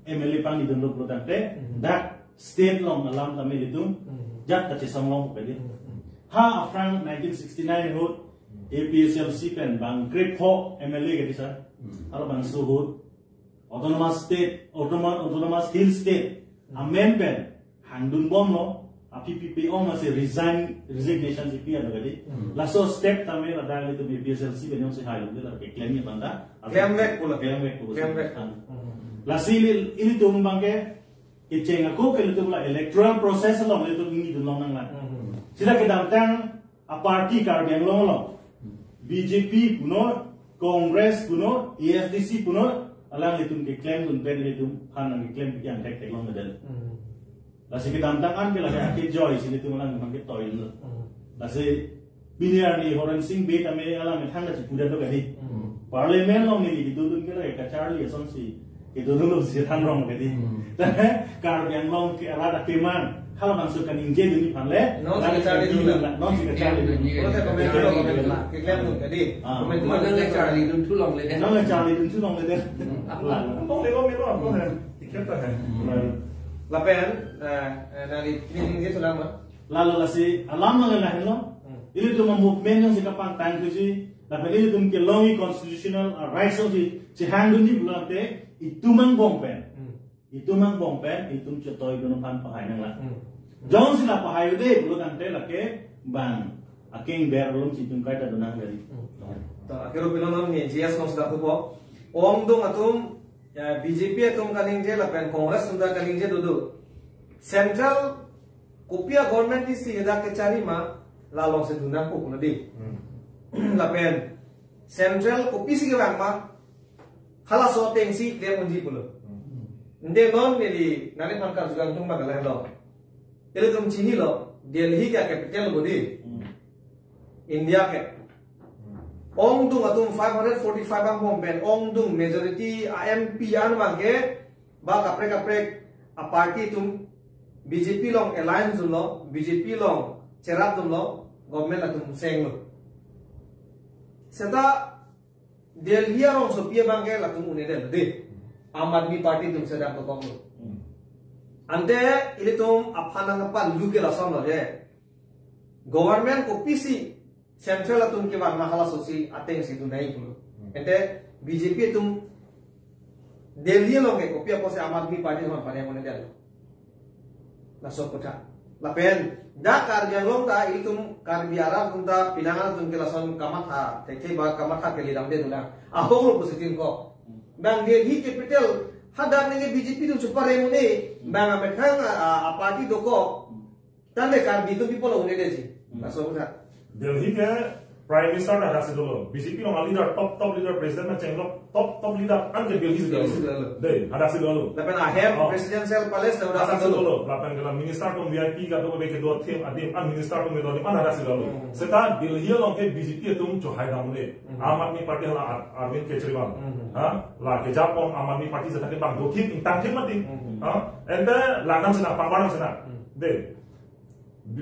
M L A pangni dunlo pulo tangte, Hmm. dak state along alam kami ilitum Hmm. jat kachesong longpo dei. Hmm. Ha aphrang nineteen sixty-nine ahut A P H L C pen bang krepho M L A ke dei sir. Hmm. Halabangso ahut Autonomous State, Autonomous, Autonomous Hill State, Hmm. amen pen hangdun bomlo, aphi pipe-ong masi resign, resignation si pi-etlo ke dei. Hmm. Laso step tame ladak ilitum A P H L C pen jongsi hailongte lake klemji aphan ta. Klemvek pulo. Klemvek pulo. Klemvek. Hmm. Lasi ili, ilitum abang ke kecheng ako ke ilitum la electoral process along ilitum ningje dun long nanglang. Hmm. Seta kedamtang a-party Karbi Anglong along, B J P punon, Congress punon, A S D C punon, alanglitum keklem dun pen ilitum aphan nangkeklem pi angthek theklongledet. Hmm. Lasi kedamtang an ke lake akejoi si ilitum alanglitum aphan ketoilo. Hmm. Lasi pini arni Horensing Bey tame alang methang ta chipudetlo ke dei. Hmm. Parliament along neli kedodun ke lake kacharli asonsi kedodunlo si thangrong ke dei. Hmm. Tame Karbi Anglong ke arat akemang, halabangso kaningje dunji aphan le, Non si kacharli dunlo. Non si kacharli dunlo. Pulote comment lo, comment lo. Keklem dun ke dei. Ah. Comment lo. Nang charli dun thu longledet. Nang charli dun thu longledet. Hmm. Lah. Long le, long le, long le. Ikhep ta hai. Hmm. Lapen, eh, eh, nari ningje selam ma. Lalo lasi alam nang lahenlo. Hmm. Ilitum a-movement jongsi kapangtang thuji, lapen ilitum kelongji constitutional, ah, rights jongsi chehang dunji pulo tangte itum angbong pen. Hmm. Itum angbong pen itum chetoidun aphan pahai nanglang. Hmm. Jongsi la pahai-un-e pulo tangte lake bang akengber along si itum kaita dun nang ke dei. Hmm. To, akero pilon non ni G S along sida thupo. Ongdung atum, ya, B J P atum kaningje lapen Congress atum ta kaningje dodo. Central kopi a-government isi hadak kecharli ma, la alongsi dun nangpo pulo dei. Hmm. Lapen Central kopisi kevang ma, halaso atengsi klem unji pulo. Hmm. Ante non neli nangliphan karju kangtung abang ke lahenlo. Ilitum chinilo, Delhi ke capital bo dei. Hmm. India ke. Hmm. Ongdung atum five hundred forty-five angbong pen, ongdung majority a-M P an abang ke, ba kaprek kaprek a-party atum B J P along alliance dunlo, B J P along cherap dunlo, government atum senglo. Seta Delhi arongsopi abang ke latum un-edet dei. Aam Aadmi Party atum seta dokoklo. Hmm. Ante ilitum aphan nangpalutke lasonlo dei. Government kopisi Central atum kevang ma halasosi atengsi dun nangji pulo. Hmm. Ante B J P atum Delhi along ke kopi apotsi Aam Aadmi Party atum pare mane dalo. Laso kotha. Lapen dak Karbi Anglong ta itum Karbi arat atum ta pinangan atum ke lason kamatha thekthe ba kamatha kele damde dula. Ahok lo positin ko. Bang Delhi capital hadak nengke B J P atum chupa rem un-e. Bang amethang a, a, a party dokok. Tangte Karbi atum people un-e desi. Laso kutha. Delhi ke Prime Minister ta hadak si dolo. B J P along a leader, top top leader, president ma chenglok top top leader an ke Delhi si dolo. Delhi si dolo. Dei, hadak si dolo. Lapen ahem Oh. Presidential Palace ta hadak si dolo. Hadak si dolo. Lapen ke la minister atum V I P kadokave kedo athim adim an minister atum kedo adim an hadak si dolo. Hmm. Seta Delhi along ke B J P atum chohai dam un-e. Hmm. Aam Aadmi Party hala Ar-, Arvind Kejriwal. Hmm. Ha? La kejapon Aam Aadmi Party jatha ke bang dothip ingtangthip mati. Hmm. Ha? Ente langdam sena, pangbarang sena. Hmm. Dei.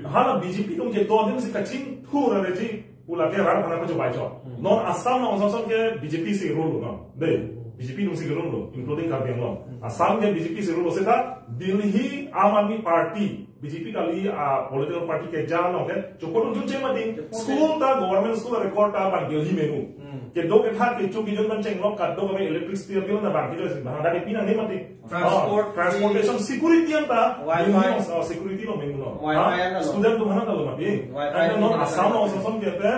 Hala B J P atum kedo adim si kachingthur aveji pu lake rat aphan kachobai chot. Hmm. Non Assam along ason ason ke B J P si rule lo non. Dei, B J P atum si rule lo, including Karbi Anglong. Hmm. Assam ke B J P si rule lo seta Delhi Aam Aadmi Party, B J P kali a political party keja along ke chokot un chunche mati. Chokot. School ta government school record ta bang Delhi menu. Hmm. Kedo ketha kecho kejun bang chenglok kadokave electricity bill na bang kecho bang hadak ke pinangne mati. Transport Oh, transportation, free. Security anta, Wi-Fi. Minimum, oh, security lo minimum lo. Wi-Fi Ha? anta lo. Student atum hana ta lo mati. Wi-Fi Anta non anta Assam lo. Along ason ason ke te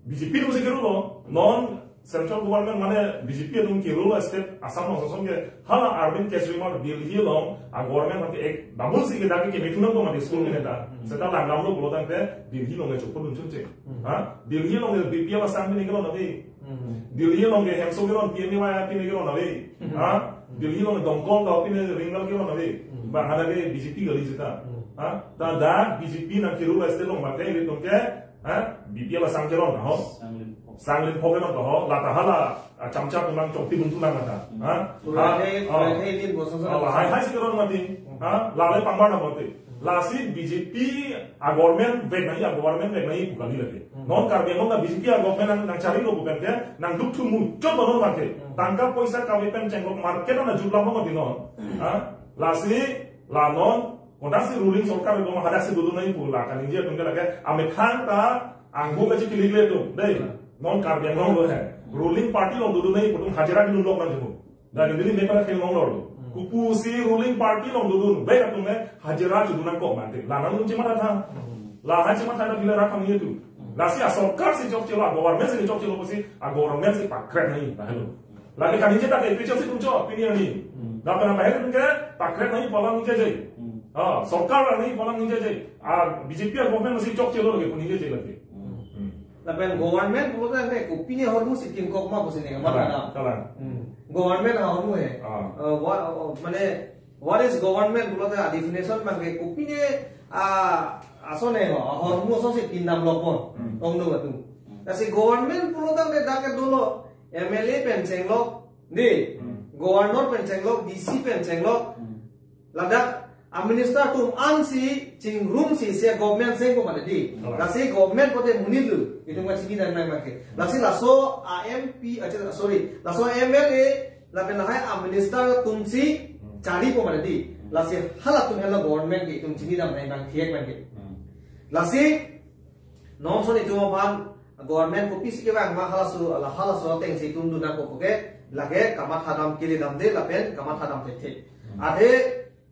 B J P atum si ke rule lo. Non central government mane B J P atum ke rule lo state Assam along ason ason ke hala Arvind Kejriwal Delhi along a government ke ek double si ke dak ke methunang ko mati school ke neta. Hmm. Seta langdam lo pulo tangte Delhi along ke chokot un chunche. Hmm. Ha? Delhi along ke B P L asang pine kelong ave. Hmm. Delhi along ke hemso kelong P M A Y pine kelong ave. Hmm. Ha? Delhi along Dongkol ta pine ringal kelong ave. Hmm. Bang hadak ke B J P kali seta. Hmm. Ha? Ta dak B J P nang ke rule state along mate ilitum ke, ha? B P L asang kelong ho. Sang Linpho. Sang Linpho kelong ho. Lata hala, ah, chamchap memang chokti buntu nang mata. Hmm. Ha? Tulang Ha? hai, Oh. tulang hai din bosan Oh, sana. Lahai hai si kelong mati. Hmm. Ha? Lale pangbar na mati. Lasi B J P a government vek nangji, a government vek nangji pu kali lake. Hmm. Non Karbi Anglong ta B J P a government nang, nangcharilo pu pen ke, nangduk thu muchot lo non market. Hmm. Tangka poisa kave pen chenglok market na jutla ho mati non. Hmm. Ha? Lasi, la non, konatsi ruling sorkar lo hadak si dodun nangji pu la kaningje atum ke lake, amethang ta, angho kachi kilik le atum. Dei, Hmm. non Karbi Anglong lo he. Ruling party along dodun nangji pu atum hajira kedun lok nangji pu. Dan ini mereka kathek along lo. Hmm. Kopusi ruling party along dodun, baik atum ne hajira chedun nangkok mati. Lana nung chimat tha. Hmm. Laha chimat tha bila rakam itu. Hmm. Lasi a sorkar si chokchelo, a government si chokchelo pusi, a government si pakret nangji, dah lo. Lagi kami cetak ke, picture si kuncho, pini ini. Hmm. Dah pernah bahir ke, pakret nangji pu alam ningje jai. Hmm. Ah, sorkar nangji pu alam ningje jai. A B J P a government si chokchelo lagi, pun ningje jai lagi. Hmm. Hmm. Lapen government pulote ne kopine ahormu si kingkok ma pusi ne, Kalang, mana? Kalang. Hmm. Government ahormu he. Ah. Uh, what, uh, mane, what is government pulote a definition abang ke kopine, ah, ason he ho, ahormu ason si pindam lopon. Hmm. Ongdung atum. Hmm. Lasi government pulote ne dak ke dolo, M L A pen chenglok, di, Hmm. governor pen chenglok, D C pen chenglok, Hmm. ladak a minister atum an si chingrum si si government seng ko mati di. Kalang. Lasi government pulote monit lo. Itum kachini dan nang make. Lasi laso a M P, ah, sorry, laso M L A, lapen lahai a minister atum si Hmm. chari ko mati di. Hmm. Lasi halatum helo government ke itum chini dan nang bang thiek bang ke. Hmm. Lasi non son itum aphan government kopisi kevang ma halaso, la halaso ateng si itum dun nangkok ke, lake kamatha dam kele damde lapen kamatha dam thekthe. Hmm. Athe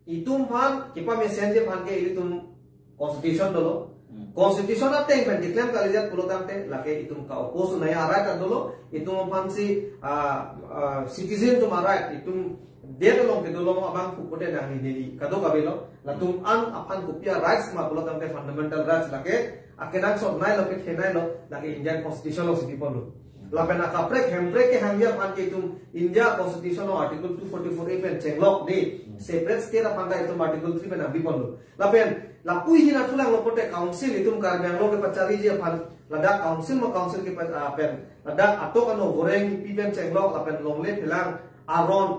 itum aphan kepamesen ji aphan ke ilitum constitution dolo. Hmm. Constitution ateng pen declare kali jat pulo tangte lake itum ka-oppose nangji a-right dolo, itum aphan si, ah, ah, citizen atum a-right, itum det along kedo along abang pu pulote nangli neli kadokave lo, latum an aphan kopi a-rights ma pulo tangte fundamental rights lake akenangsot nai lo, kethe nai lo, lake Indian Constitution along si pipon lo. Lapen akaprek hemprek kehangji aphan ke itum India Constitution along Article two forty-four A pen chenglok di, separate state aphan ta itum Article three pen nangpipon lo. Lapen lapu ahin athulang lo pulote council itum Karbi Anglong kepachariji aphan, ladak council ma council kepa-, ah, pen, ladak atok ano goreng ipi pen chenglok, lapen longle phelang aron,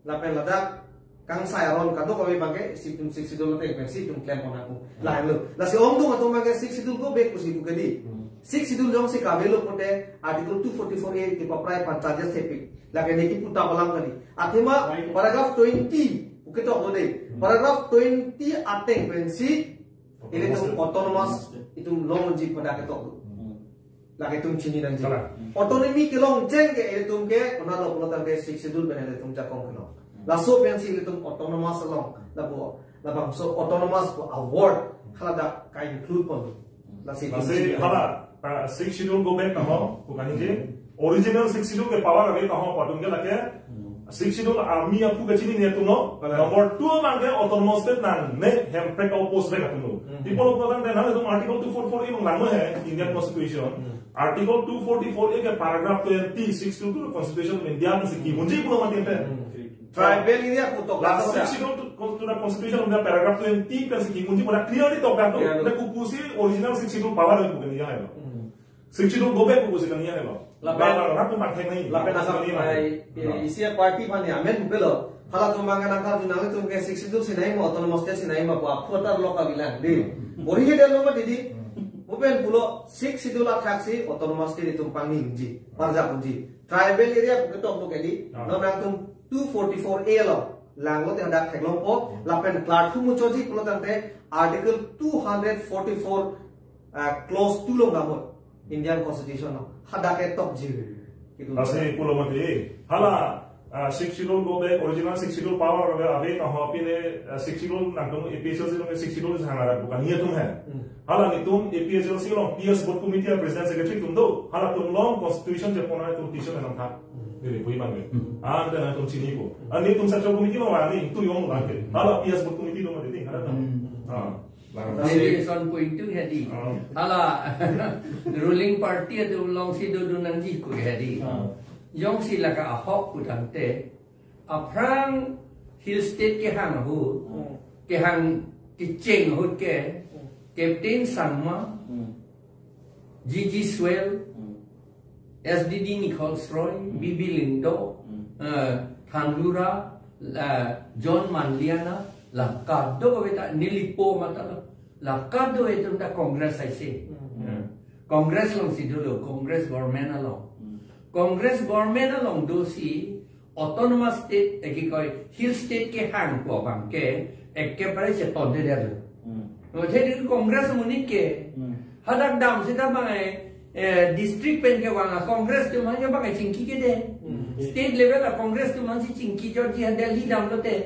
lapen ladak kangsai aron kadokave abang ke si itum Sixth Schedule ateng pen si itum klem pon nangkok. Lahenlo. Lasi ongdung atum abang ke Sixth Schedule go back pusi pu ke di. Hmm. Sixth Schedule jongsi kavelo pulote Article two forty-four A kepaprai aphan charges thepik. Lake ne kipu ta alam kali. Athema Right. paragraph twenty pu ketok lo de. Hmm. Paragraph twenty ateng pensi ilitum autonomous itum longji pu dak ketok lo. Hmm. Lake itum chini nangji. Kalang. Autonomy kelong cheng ke ilitum ke, konatlo pulo tangte Sixth Schedule pen ilitum jakong kelong. Laso pensi ilitum autonomous along, lapu, labangso autonomous pu award Haladak ka-include pon. Lasi Lasi hala uh, sixth schedule go back kaho, bukan ini. Original sixth schedule ke power ave kaho, patung ke lake. Sixth schedule ami apu kachini ni atum lo. Number two abang ke autonomous state nang ne hemprek ka post back atum lo. People of Kotan then hal itu article two four four A bang langno hai Indian constitution. Article two forty-four A ke paragraph twenty-six to the constitution of India na siki munji pulo mati ente. Tribal area putok Last putok. Sixth schedule to, to the constitution of the paragraph twenty kan siki munji pada clearly tok dak tu. Clearly. Na kupusi original sixth schedule power ave bukan iya hai lo. Sixth schedule go back kupusi kan iya hai lo. Lapen- Bang bang ratu pathek nai. Lapen asam ai isi party pan ya men pelo. Hala tum bang nang kar junang tum ke sixth schedule sinai mo autonomous state sinai mo apa putar lo kabilang di. Bori ke dia lo ma didi. Bupen pulo sixth schedule athak si autonomous state tum pangning ji. Parja punji. Tribal area ketok lo ke di. Ah. Non nang tum two forty-four A lo. Langlo te hadak theklong po. Lapen klar thu muchoji pulo tangte article two hundred forty-four uh, clause two lo ngamot Indian constitution lo. Hadak ketok ji. Gitu. Lasi pulo mati. Hala uh, sixth schedule go back original sixth schedule power ave ave kaho apine uh, sixth schedule nang tum A P H L C tum sixth schedule sangara bukan iya tum hai. Hala ni tum A P H L C lo P S board committee president secretary tum do. Hala tum long constitution je pona tum tisho nang thak. Dili pui bang. Ah, dan tum chini ko. Ani tum central committee lo wani tu yong bang ke. Hala P S board committee lo mati hala tum. Ah. Bang. Maybe son point two hedi. Ah. Hala ruling party atum longsi dodun nangji ko hedi. Jongsi lake ahok pu tangte aphrang hill state kehang ahut, kehang kecheng ahut ke Captain Sangma, G G Swell, S D D Nichols Roy, B B Lyngdoh, eh, Thandura, eh, John Manliana, la kadokave ta neli po mata la, la kadokave atum ta Congress aise. Eh, Congress alongsi dolo, Congress government along. Congress government along dosi autonomous state, eh, kikoi hill state kehang pu abang ke, ekebare chetonde detlo. Lo jadi Congress amonit ke, hadak dam sita bang eh, eh, district pen kevang a Congress atum aphan ke bang eh chingki kede. State level a Congress atum aphansi chingki chotji ha Delhi damlote.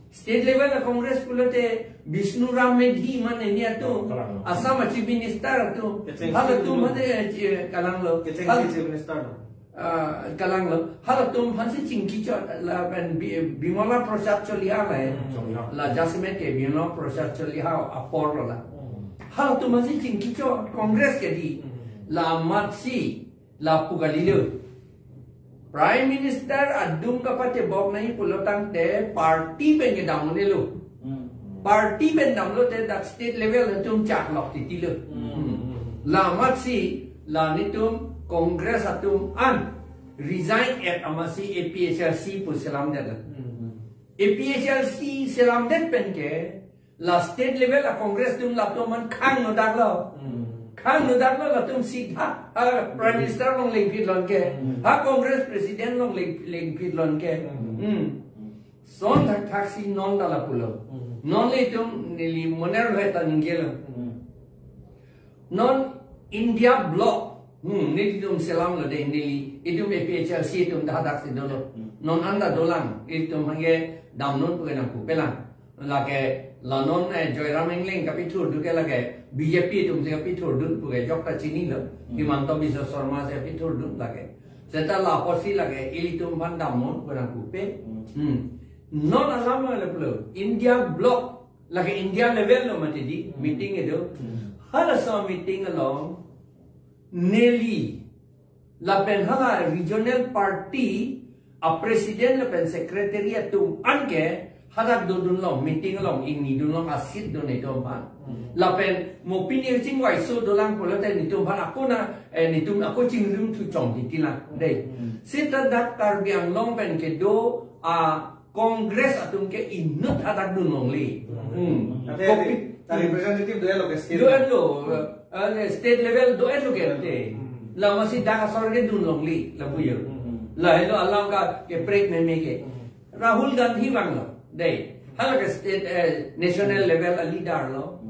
State level a Congress pulote Bishnu Ram Medhi mane ni atum. Kalang. Assam a Chief Minister atum. Kecheng hala atum si mane eh, chi- kalang lo. Kecheng Hal- si Chief Minister lo. Ah, kalang lo. Hala atum aphansi chingki chot lapen Bi- Bimala Prasad Choliha la eh. Choliha. La jasemet ke Bimala Prasad Choliha apor lo la. Hala atum aphansi chingki chot Congress ke di. La amatsi lapu kalilo. Prime Minister adung kapatebok nangji pulo tangte party pen kedam un-elo. Party pen damlote dak state level atum chaklok titilo. La amatsi la netum Congress atum an resign et amatsi A P H L C pu selam det. A P H L C selam det pen ke la state level a Congress atum latum an khang no daklo. Khang no daklo latum sitha ah, Prime Minister along lengphit lon ke. Ha Congress President along leng lengphit lon ke. Hmm. Son thak thak si non dala pulo. Non le itum neli moner heta ninggelo. Non India bloc. Hmm, nelitum selam lo de neli. Itum A P H L C itum dah dak si dolo. Non anda dolang. Itum hangge damnon pu ke nangpupelang. Lake la non eh, Joyram Engleng kapithur dun ke lake B J P atum si kapithur dun pu ke jokta chinilo. Himanta Biswa Sarma si kapithur dun lake. Seta la apotsi lake ilitum aphan damnon pu ke nangpupe. Hmm. Non alam lo le pulo. India bloc lake India level lo mati di meeting kedo. Hala so meeting along neli lapen hala regional party a president lapen secretary atum an ke hadak dodun long meeting along ingni dun long a seat do netum aphan. Lapen mo pini chingvai so dolang pulote netum aphan ako na eh, netum ako chingrum thu chong titi lang. Dei. Seta dak Karbi Anglong pen kedo a Congress atum ke inut hadak dun longle. Hmm. Tapi Kopi- ta representative do lo ke state. Do-et lo, eh, state level do-et lo ke te. La amatsi dak asor ke dun longle, lapu yo. La helo alam ka keprek meme ke. Rahul Gandhi vanglo. Dei. Hala ke state eh, national level a leader lo.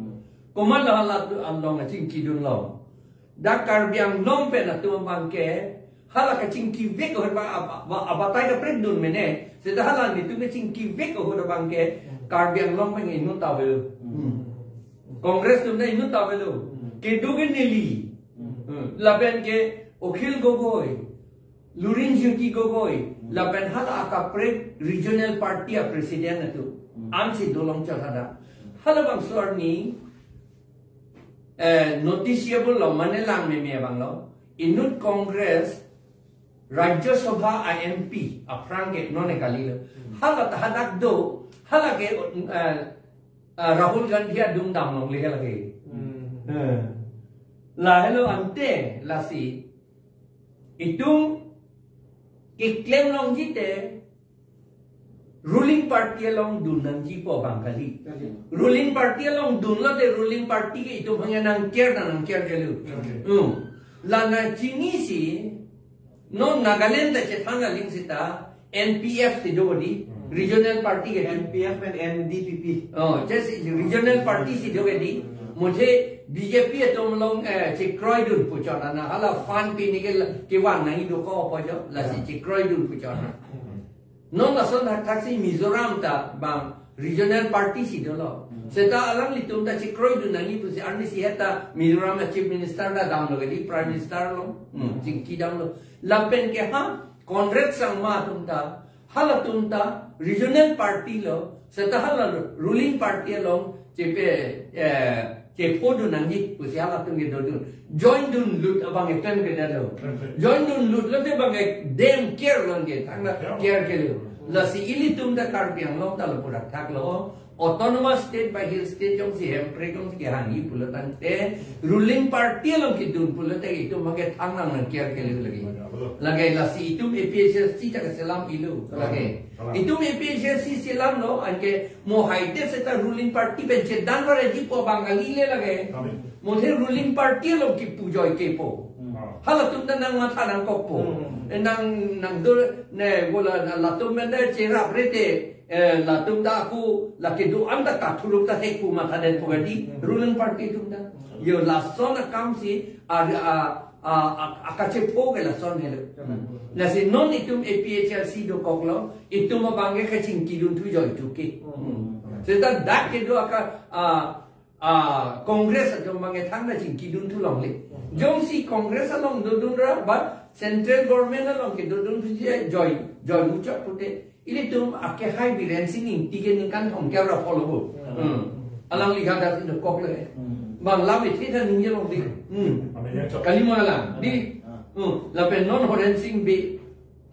Komat lo hala tu along a chingki dun lo. Dak Karbi Anglong pen atum abang ke hala kachingki vek ahut abang ab- ab- abatai kaprek dun mene. Seta hala netum kachingki vek ahut abang ke Karbi Anglong pen inut ta avelo. Hmm. Congress atum na inut ta avelo. Hmm. Kedo ke neli. Hmm. Hmm. Lapen ke Akhil Gogoi, Lurin Jyoti Gogoi, Hmm. lapen hala akaprek regional party a president atum. Hmm. Ansi dolong chot hadak. Halabangso arni, eh, noticeable lo, mane lang meme abang lo. Inut Congress Rajya Sabha a M P aphrang ke non e kalilo. Hmm. Hala ta hadak do, hala ke, eh, eh, Rahul Gandhi adung damlongle hala ke. Hmm. Eh. Lahelo ante lasi itum keklem longji te ruling party along dun nangjipo abang kali. Kali. Ruling party along dunlote ruling party ke itum hanya nang care na nang care kelu. Okay. Hmm. La na chinisi non Nagaland ta chethan aling seta N P F si do di, Hmm. regional party ke di. N P F and N D P P. Oh, just regional party si do ke di. Muthe B J P atum along, eh, chekroidun pu chot na, hala fund pinike la, kevan nangji dokok pu chot, lasi chekroidun pu chot na. Non lason hakthaksi Mizoram ta bang regional party si dolo. Hmm. Seta alanglitum ta chekroidun nangji pusi arnisi heta Mizoram a Chief Minister ta damlo ke di, Prime Minister lo. Hmm, chingki damlo. Lapen ke ha, Conrad Sangma atum ta, halatum ta regional party lo, seta hala ruling party along chepe, eh, chephodun nangji pusi halatum ke dodun. Joindunlut abang e klem ke dalo. Joindunlut lote abang e dem care longji, thangta care kelo. Lasi ilitum ta Karbi Anglong ta lapu dak thaklo. Autonomous state ba hill state jongsi Hemprek jongsi kehangji pulo tangte, ruling party along kedun pulote itum abang ke thang nang nang care kelo lake. Lake lasi itum A P H L C ta keselam ilo. Lake. Itum A P H L C selamlo, anke mo haite seta ruling party pen chedan vareji pu abang kali le lake. Muthe ruling party along kipu joikepo. Hmm. Halatum ta nang matha nangkokpo. Hmm. Eh, nang, nang do, ne, bola, na, latum pen ta cheraprete, eh, latum ta ako, lake do-an ta kathuluk ta thekpo matha detpo ke di, Hmm. ruling party atum ta. Hmm. Yo, lason akamsi, a, a, a, a, akachepho ke lason helo. Hmm. Lasi non itum A P H L C dokoklo, itum abang ke kachingkidun thu joituk ke. Hmm. Hmm. Seta dak kedo aka, a, a, Congress atum abang e thangta chingkidun thu longle. Jongsi Congress along dodun ra, ba central government along kedodun thuji joi, joi muchot pute. Ilitum akehai Biren Singh Ingti ke ningkan thomkep ra follow bo. Hmm. Hmm. Alangli hadak si dokokle. Hmm. Bang lam ithe ta ningje longle. Hmm. Amen, ya, chok. Kali mo alam. Di. Ah. Hmm. Lapen non Horen Sing Bey.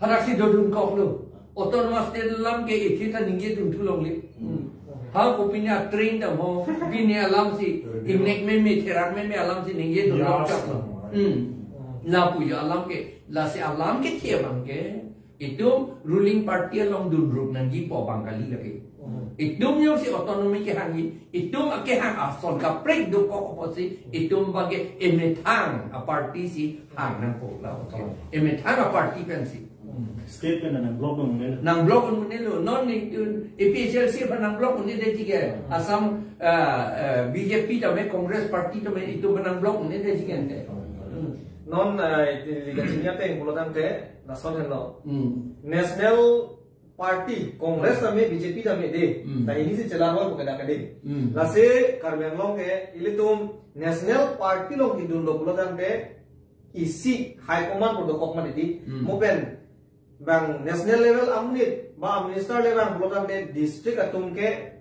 Hadaksi dodunkoklo. Autonomous state alam ke ithi ta ningjedun thu longle. Hmm. Ha ko pine a train ta mo, pine alam si, imnek meme, therak meme alam si ningjedun Yes. lokchaklo. Hmm. Lapu jo alam ke, lasi alam kethe abang ke, itum ruling party along dunrup nangjipo abang kali lake. Hmm. Itum jongsi autonomy kehangji, itum akehang ason kaprek dokok apotsi, itum abang ke emethang a party si hang nangpo la. Emethang a party pensi. State pen nang block dong ne. Nang block un-e lo, non ni tun A P H L C aphan nang block un-e detji ke. Assam, ah, ah, B J P tame, Congress party tame, itum aphan nang block un-e detji ke ante. Hmm. Non, ah, iti liga chinya teng pulo tangte, lason henlo. Hmm. National Party, Congress tame, B J P tame de. Hmm. Ta inisi chelaroi pu ke dak ke de. Hmm. Lasi Karbi Anglong ke, ilitum National Party along kedunlo pulo tangte, isi high command pu dokok mati di. Hmm. Mo pen bang national level amonit, ba minister level pulo tangte district atum ke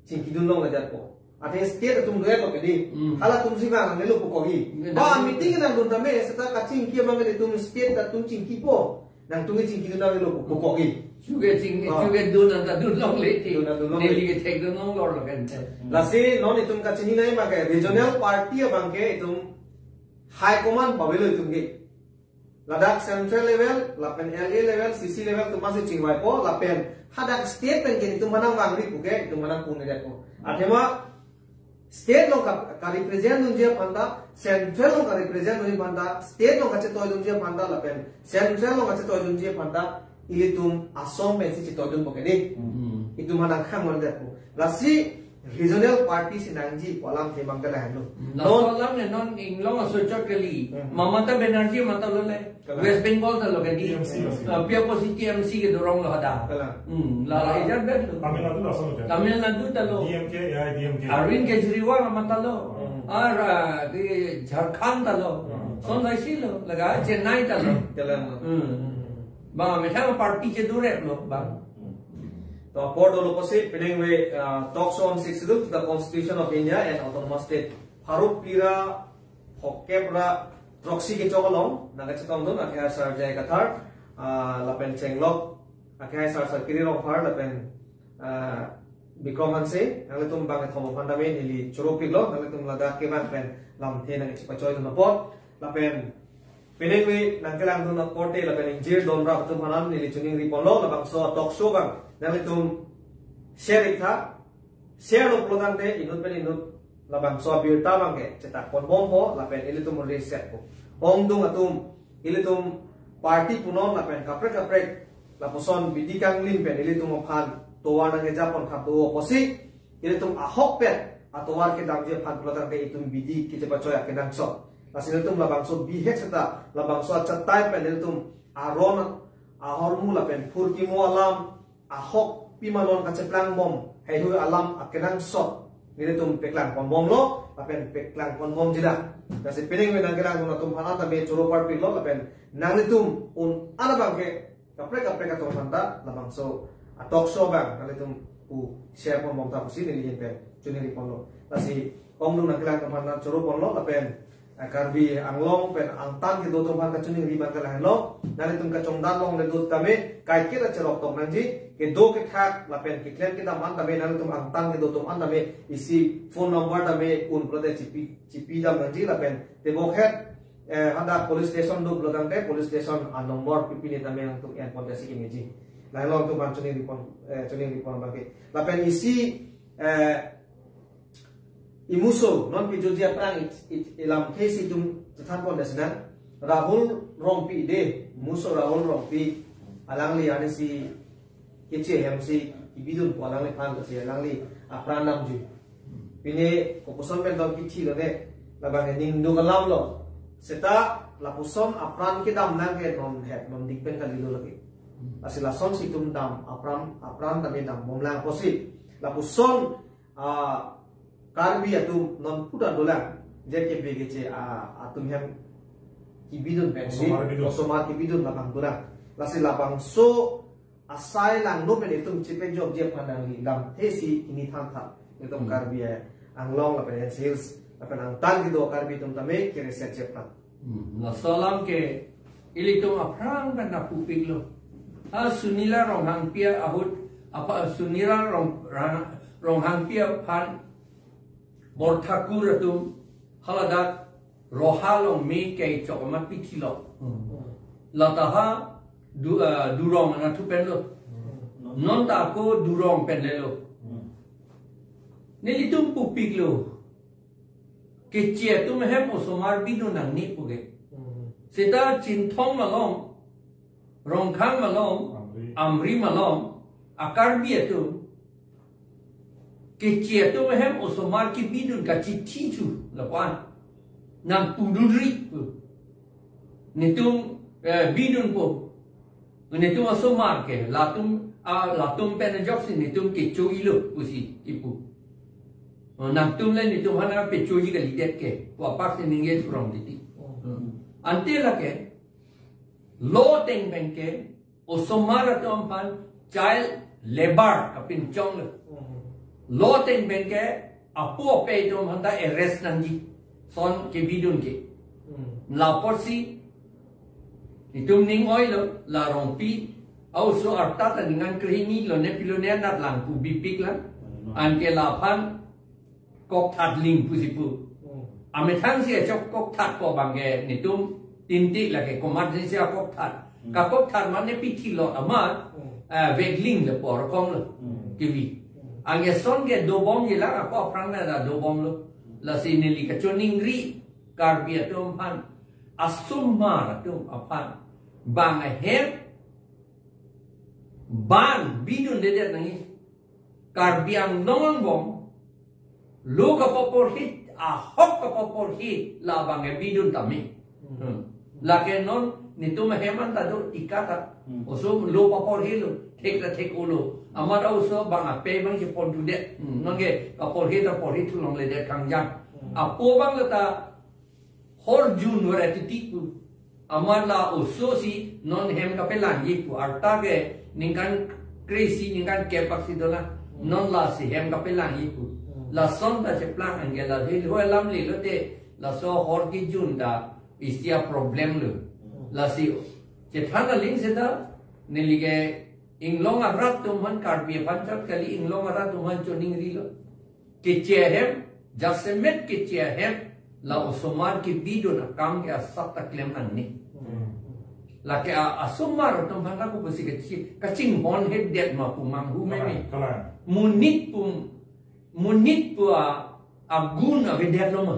chingkidun longledetpo. Athe state atum do-etlo ke di. Hmm. Halatum si bang nelo pu kogi. Hmm. Ba meeting nangdun tame seta kachingki abang ke itum state atum chingkipo. Nangtum ke chingkidun nanglo pu kogi. Chuke ching, Ah. chuke dun nang ta dun longle ti. Dun nang dun longle. Delhi ke thekdun longlor lo kan. Lasi non itum kachini nai ma ke regional party abang ke itum high command pavelo itum ke. Ladak central level, lapen L A level, C C level atum si chingvaipo, lapen hadak state pen ke itum aphan nangvangri pu ke, itum aphan nangpu-un-edetpo. Athema state along ka, ka represent dunji aphan ta, central along ka represent dunji aphan ta, state along kachetoidunji aphan ta, lapen central along kachetoidunji aphan ta, ilitum Assam pensi chetoidunpo ke di. Hmm. Itum aphan nangkhang-un-edetpo. Lasi regional party si nangji pu alam ke bang ke lahenlo. Laso alam le non inglong aso chot kali. Hmm. Mamata Banerjee matha lo le. Kalang. West Bengal ta lo kali. T M C lo. Ah, pi apotsi T M C kedo rong lo hadak. Kalang. Hmm, la la ejat bet lo. Tamil Nadu laso lo kan? Tamil Nadu ta lo. D M K, A I D M K. Arvind Kejriwal matha lo. Hmm. Ara ke Jharkhand ta lo. Hmm. Son laisi lo. Laga Chennai ta lo. Kalang. Hmm. Bang methang party chedurek lo bang. To apor dolo pusi penang ve, uh, talk show on Sixth Schedule to the Constitution of India and Autonomous State. Pharo phli ra phokep ra throksi kechok along nangkachetongdun akhai sar J I Kathar, ah, lapen chenglok akhai sar Sarkiri Rongphar lapen, ah, Bikram Hanse, nanglitum bangkethom aphan tame neli choro piklo, nanglitum ladak kevan pen lamthe nangkachepachoidun apot, lapen penang ve nangkelangdun aporte lapen ingjir don rap atum aphan neli choningri ponlo, labangso talk show bang nanglitum share iktha, share lo pulotangte inut pen inut labangso abirta bang ke chetak ponbompo lapen ilitum reset po. Ongdung atum ilitum party punon lapen kaprek kaprek lapuson bidi kanglim pen ilitum aphan tovar nangkejapon khat do pusi ilitum ahokpet atovar kedamji aphan pulotangte itum bidi kechepachoi akenangsot. Lasi ilitum labangso bihek seta labangso achatai pen ilitum aron ahormu lapen phurkimo alam ahok pima non kacheplangbom haihui alam akenangsot nelitum peklang ponbomlo lapen peklang ponbomji dak. Lasi penang ve nangkelangdun atum aphan tame choro parpiklo lapen nanglitum un-an abang ke kaprek kaprek atum aphan ta labangso a talk show bang nanglitum pu share ponbomtha pusi neli ahin pen choningri ponlo. Lasi ongdung nangkelangdun aphan choro ponlo lapen ah, Karbi Anglong pen angtan kedo atum aphan kachoningri bang ke lahenlo. Nanglitum kachongdat longle do tame kaiketa cherok tong nangji, kedo kethak lapen keklem kedam an tame nanglitum angtan kedo atum an tame isi phone number tame un pulote chipi, chipidam nangji lapen tebokhet, eh, hadak police station do pulotangte police station a number pipine tame nangtum en ponte si kemeji. Lahenlo nangtum aphan choningri pon, eh, choningri pon bang ke. Lapen isi, eh, imuso non pijoji aphrang i, i, ilamthe si itum chethan pon dasina Rahul Rongpi de, muso Rahul Rongpi alangli ani si keche hem si kebidun pu alangliphan si alangli apran damji. Pine kopuson pen dong kithi lo ne labang ke ning do kalam lo. Seta lapuson apran kedam nang ke non het non dik pen kalilo lagi. Lasi lason si itum dam apran apran tame dambomlang pusi. Lapuson ah, Karbi atum non puta dolang, je ke bege che, ah, atum hem kebidun pen si, osomar bidun, osomar kebidun labang dolang. Lasi labangso asai langno pen itum chepejokji aphan nangli lamthe si ini thantha. Itum Hmm. Karbi, eh, Anglong lapen N C Hills lapen angtan kedo Karbi atum tame kereset chephan. Hmm, laso alam ke ilitum aphrang pen nangpupiklo. Ha Sunila Ronghangpi ahut, apa Sunila Rong, Rang, Ronghangpi aphan Borthakur atum haladak Roha along me kechok amat pithilo. Hmm. Lata ha du, ah, Durong anatthu penlo. Hmm. Non ta ako Durong pen lelo. Hmm. Nelitum pupiklo. Keche atum hem osomar bidun nangne pu ke. Hmm. Seta Chinthong malom, Rongkhang malom, Amri. Amri malom, a Karbi atum. Keche atum hem osomar kebidun kachithi chu lapu-an. Nangpudunri pu. Netum, eh, bidunpo. Netum osomar ke, latum, ah, latum pen ajoksi netum kechoilo pusi kipu. Oh, nangtum le netum aphan pechoji kalidet ke, pu apak si ningje surong titi. Hmm. Ante lake, law ateng pen ke, osomar atum aphan child labor kapinchong le. Hmm. Law ateng pen ke, apo ape atum aphan ta arrest nangji. Son kebidun ke. Hmm. Lapotsi, itum ning oilo, la Rongpi, a-oso arta ta ningan krehini lo ne pilo ne anat lang pu bipik lang. Hmm. Anke laphan kokthat ling pusi pu. Hmm. Amethang si achok kokthat ko bang ke netum tinti lake komat si a kokthat. Hmm. Ka kokthat mane pithilo amat, Hmm. eh, vekling le por kong lo. Hmm. Kivi. Hmm. Anke son ke dobomji lang ako aphrang na da dobomlo. Lasi neli kachoningri Karbi atum aphan, osomar atum aphan, bang ahem, bang bidundedet nangji. Karbi Anglong angbong, Lo kapaporhi, ahok kapaporhi labang e bidun tame. Hmm. Lake non netum ahem an ta do tika ta. Hmm. Oso lo paporhilo, thek ta thek-olo. Amat oso bang ape bang chepon thudet. Hmm. Non ke kaporhi ta porhi thu longledet kangjang. Hmm. Apo bang le ta hor jun vara titi pu. Amat la oso si non hem kapelangji pu. Arta ke ningkan kre-isi ningkan kep-ak si dolang. Hmm. Non lasi hem kapelangji pu. Hmm. Lason ta cheplang anke la hil ho alam le lote laso hor kejun ta isi a-problem lo. Hmm. Lasi chethan aling seta neli ke inglong arat atum aphan Karbi aphan chot kali, inglong arat atum aphan choningrilo. Keche ahem, jasemet keche ahem, la osomar kebidun akam ke asap ta klem nangne. Hmm. Lake a, asomar atum aphan ako pusi kachi, kachinghon hedet ma pu manghu meme. Kalang, kalang. Monit pu, monit pu a, agun avedetlo ma.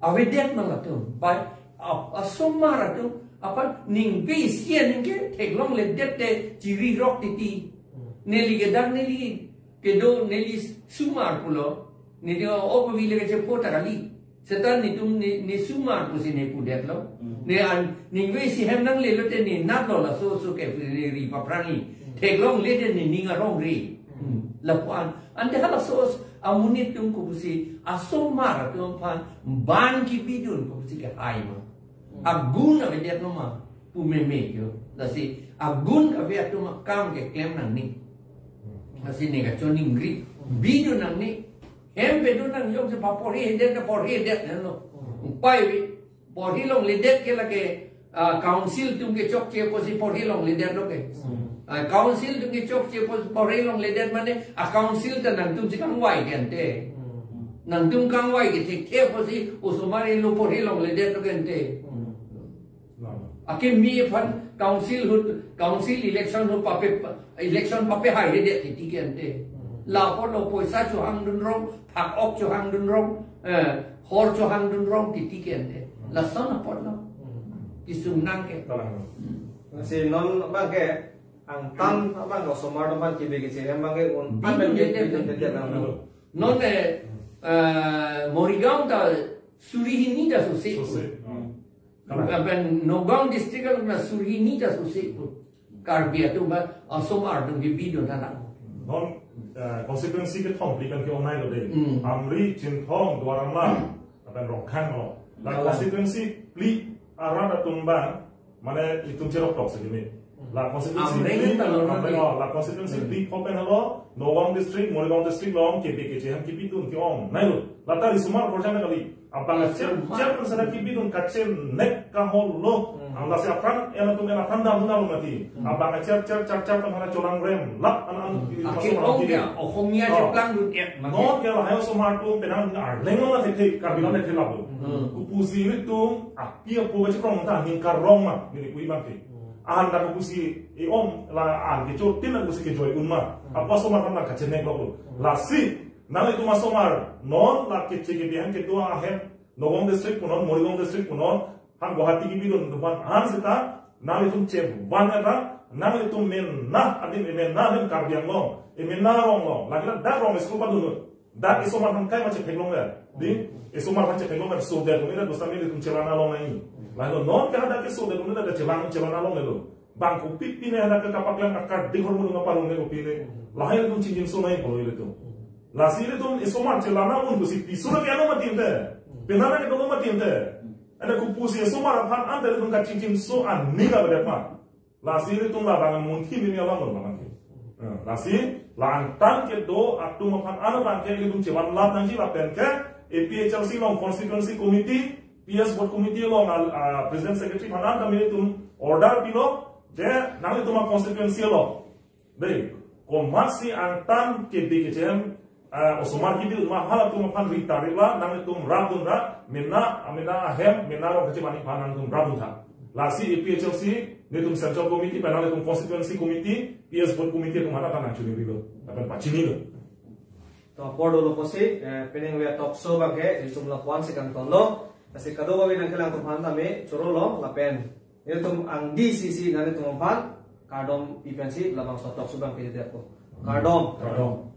Avedet ma latum. Bai, a, asomar atum aphan ningve isi aning ke theklongledet te chirirok titi. Hmm. Neli ke dak neli kedo neli sumar pulo. Neli o ko vile ke chepo ta kali. Seta netum ne, ne sumar pusi ne pudetlo. Hmm. Ne an, ningve isi hem nangle lote ne natlo laso oso ke pusi ne ri paphrangji. Hmm. Theklongledet ne ning arong ri. Hmm. Lapu-an. Ante halaso amonit atum ko pusi asomar atum aphan ban kebidun ko pusi kehai ma. Hmm. Agun avedetlo ma pu meme yo. Lasi agun kave atum akam ke klem nangne. Hmm. Lasi ne kachoningri. Hmm. Bidun nangne. Hem bidun nang jongsi paporhi hedet na porhi hedet na lo. Hmm. Upai vi. Porhi longledet ke lake, ah, council atum kechokche pusi porhi longledetlo ke. Hmm. Ah, council atum kechokche pusi porhi longledet mane, a-council ta nangtum si kangvai ke ante. Hmm. Nangtum kangvai ke thekthe pusi osomar lo porhi longledetlo ke ante. Hmm. Akimi aphan council ahut, council election ahut pape, election papehai hedet titi ke ante. Hmm. Lapu lo poisa chohangdun rong, phak-ok chohangdun rong, eh, hor chohangdun rong titi ke ante. Hmm. Lason apotlo. Hmm. Kesung nang ke. Kalang. Hmm. Si non abang ke, angtan abang ke osomar atum aphan kebe keche ahem abang ke un, bidun aben ke ledet, bidun ledet nang. Non, eh, eh, Morigaon ta suri hini ta sose. Sose. Hmm. Kalang. Lapen Nagaon district along na suri hini ta sose pu. Karbi atum ba, ah, osomar atum kebidun anak. Non, eh, constituency kethom phli kan ke-ong nailo de. Hmm. Amri, Chinthong, Duar Amla, lapen Rongkhang lo. La Kalang. Constituency phli arat atum abang, mane itum cherok tok segini. Hmm. La constituency Amri phli, ta lo Amri, nanti. Oh, la constituency Hmm. phli kopen halo, Nagaon district, Morigaon district along, kebe keche ahem kebidun ke-ong nailo. Lata risomar porjana kali. Abang acher, Risomar. Acher pen sada kebidun kachenek kaholo. Hmm. Ang lasi apran, ena tum ena apran dam na lo mati. Hmm. Abang acher, acher, acher, acher, pen hana cholang rem. Lap, an, an, Hmm. di Akhir masuk ong lagi. Ya, Ohomia Oh. Cheplang dun ya, mati. Non ke lahai osomar atum, penang arleng lo na thekthe, Karbi lo na thekthe lapu. Hmm. Kopusi ilitum, api apo kachekrong ta, ningkarong ma, neli kui mati. Hmm. Ahan ta kopusi, i om, la an kechotin na kopusi kejoi un ma. Hmm. Apo osomar aphan kachenek lo. Hmm. Lasi, nanglitum asomar, non la keche kebihan kedo ahem, Nagaon district punon, Morigaon district punon, han Guwahati kebidun atum aphan, han seta, nanglitum chevan eta, nanglitum mena, adim mena adim Karbi Anglong, mena rong long, lagi la dak rong school padun, dak esomar aphan kai ma chetheklong le, di, esomar aphan chetheklong le, so dak mena dosa nanglitum chelang along nai, lalu non ke dak ke so dak mena dak chelang, chelang along le lo. Bang kopi pine anak ke kapaklem akar di hormon ma parong ne kopi ne. Lahai ilitum chingjinso nai polo ilitum. Lasi ilitum esomar chelang amun pusi piso na ke ano mati ante. Penang na ke ano mati ante. Ada kopusi esomar aphan ante ilitum kachingjinso aning avedet ma. Lasi ilitum labang amun thim ini alam lo bang ke. Eh, lasi la angtan kedo atum aphan ano bang ke ilitum chevan lap nangji lapen ke A P H L C along constituency committee, P S board committee along, ah, president secretary aphan an kami ilitum order pilo, je nanglitum a-constituency along. Dei, komatsi angtan kebe keche ahem, ah, osomar kebidun ma halatum aphan ri tarik la, nanglitum rapdun ra, mena, mena ahem, mena rong kachemani aphan nanglitum rapdun tha. Lasi A P H L C, nelitum central committee, pen nanglitum constituency committee, P S board committee atum aphan nangchoningrilo, lapen pachinilo. To apor dolo pusi, eh, penang via talk show abang ke, nelitum lapu-an si kangtonlo, lasi kadokave nangkelang atum aphan tame, chorolo, lapen nelitum angdi sisi nanglitum aphan kardom pi pensi labangso talk show abang ke jete ako. Kardom. Kardom.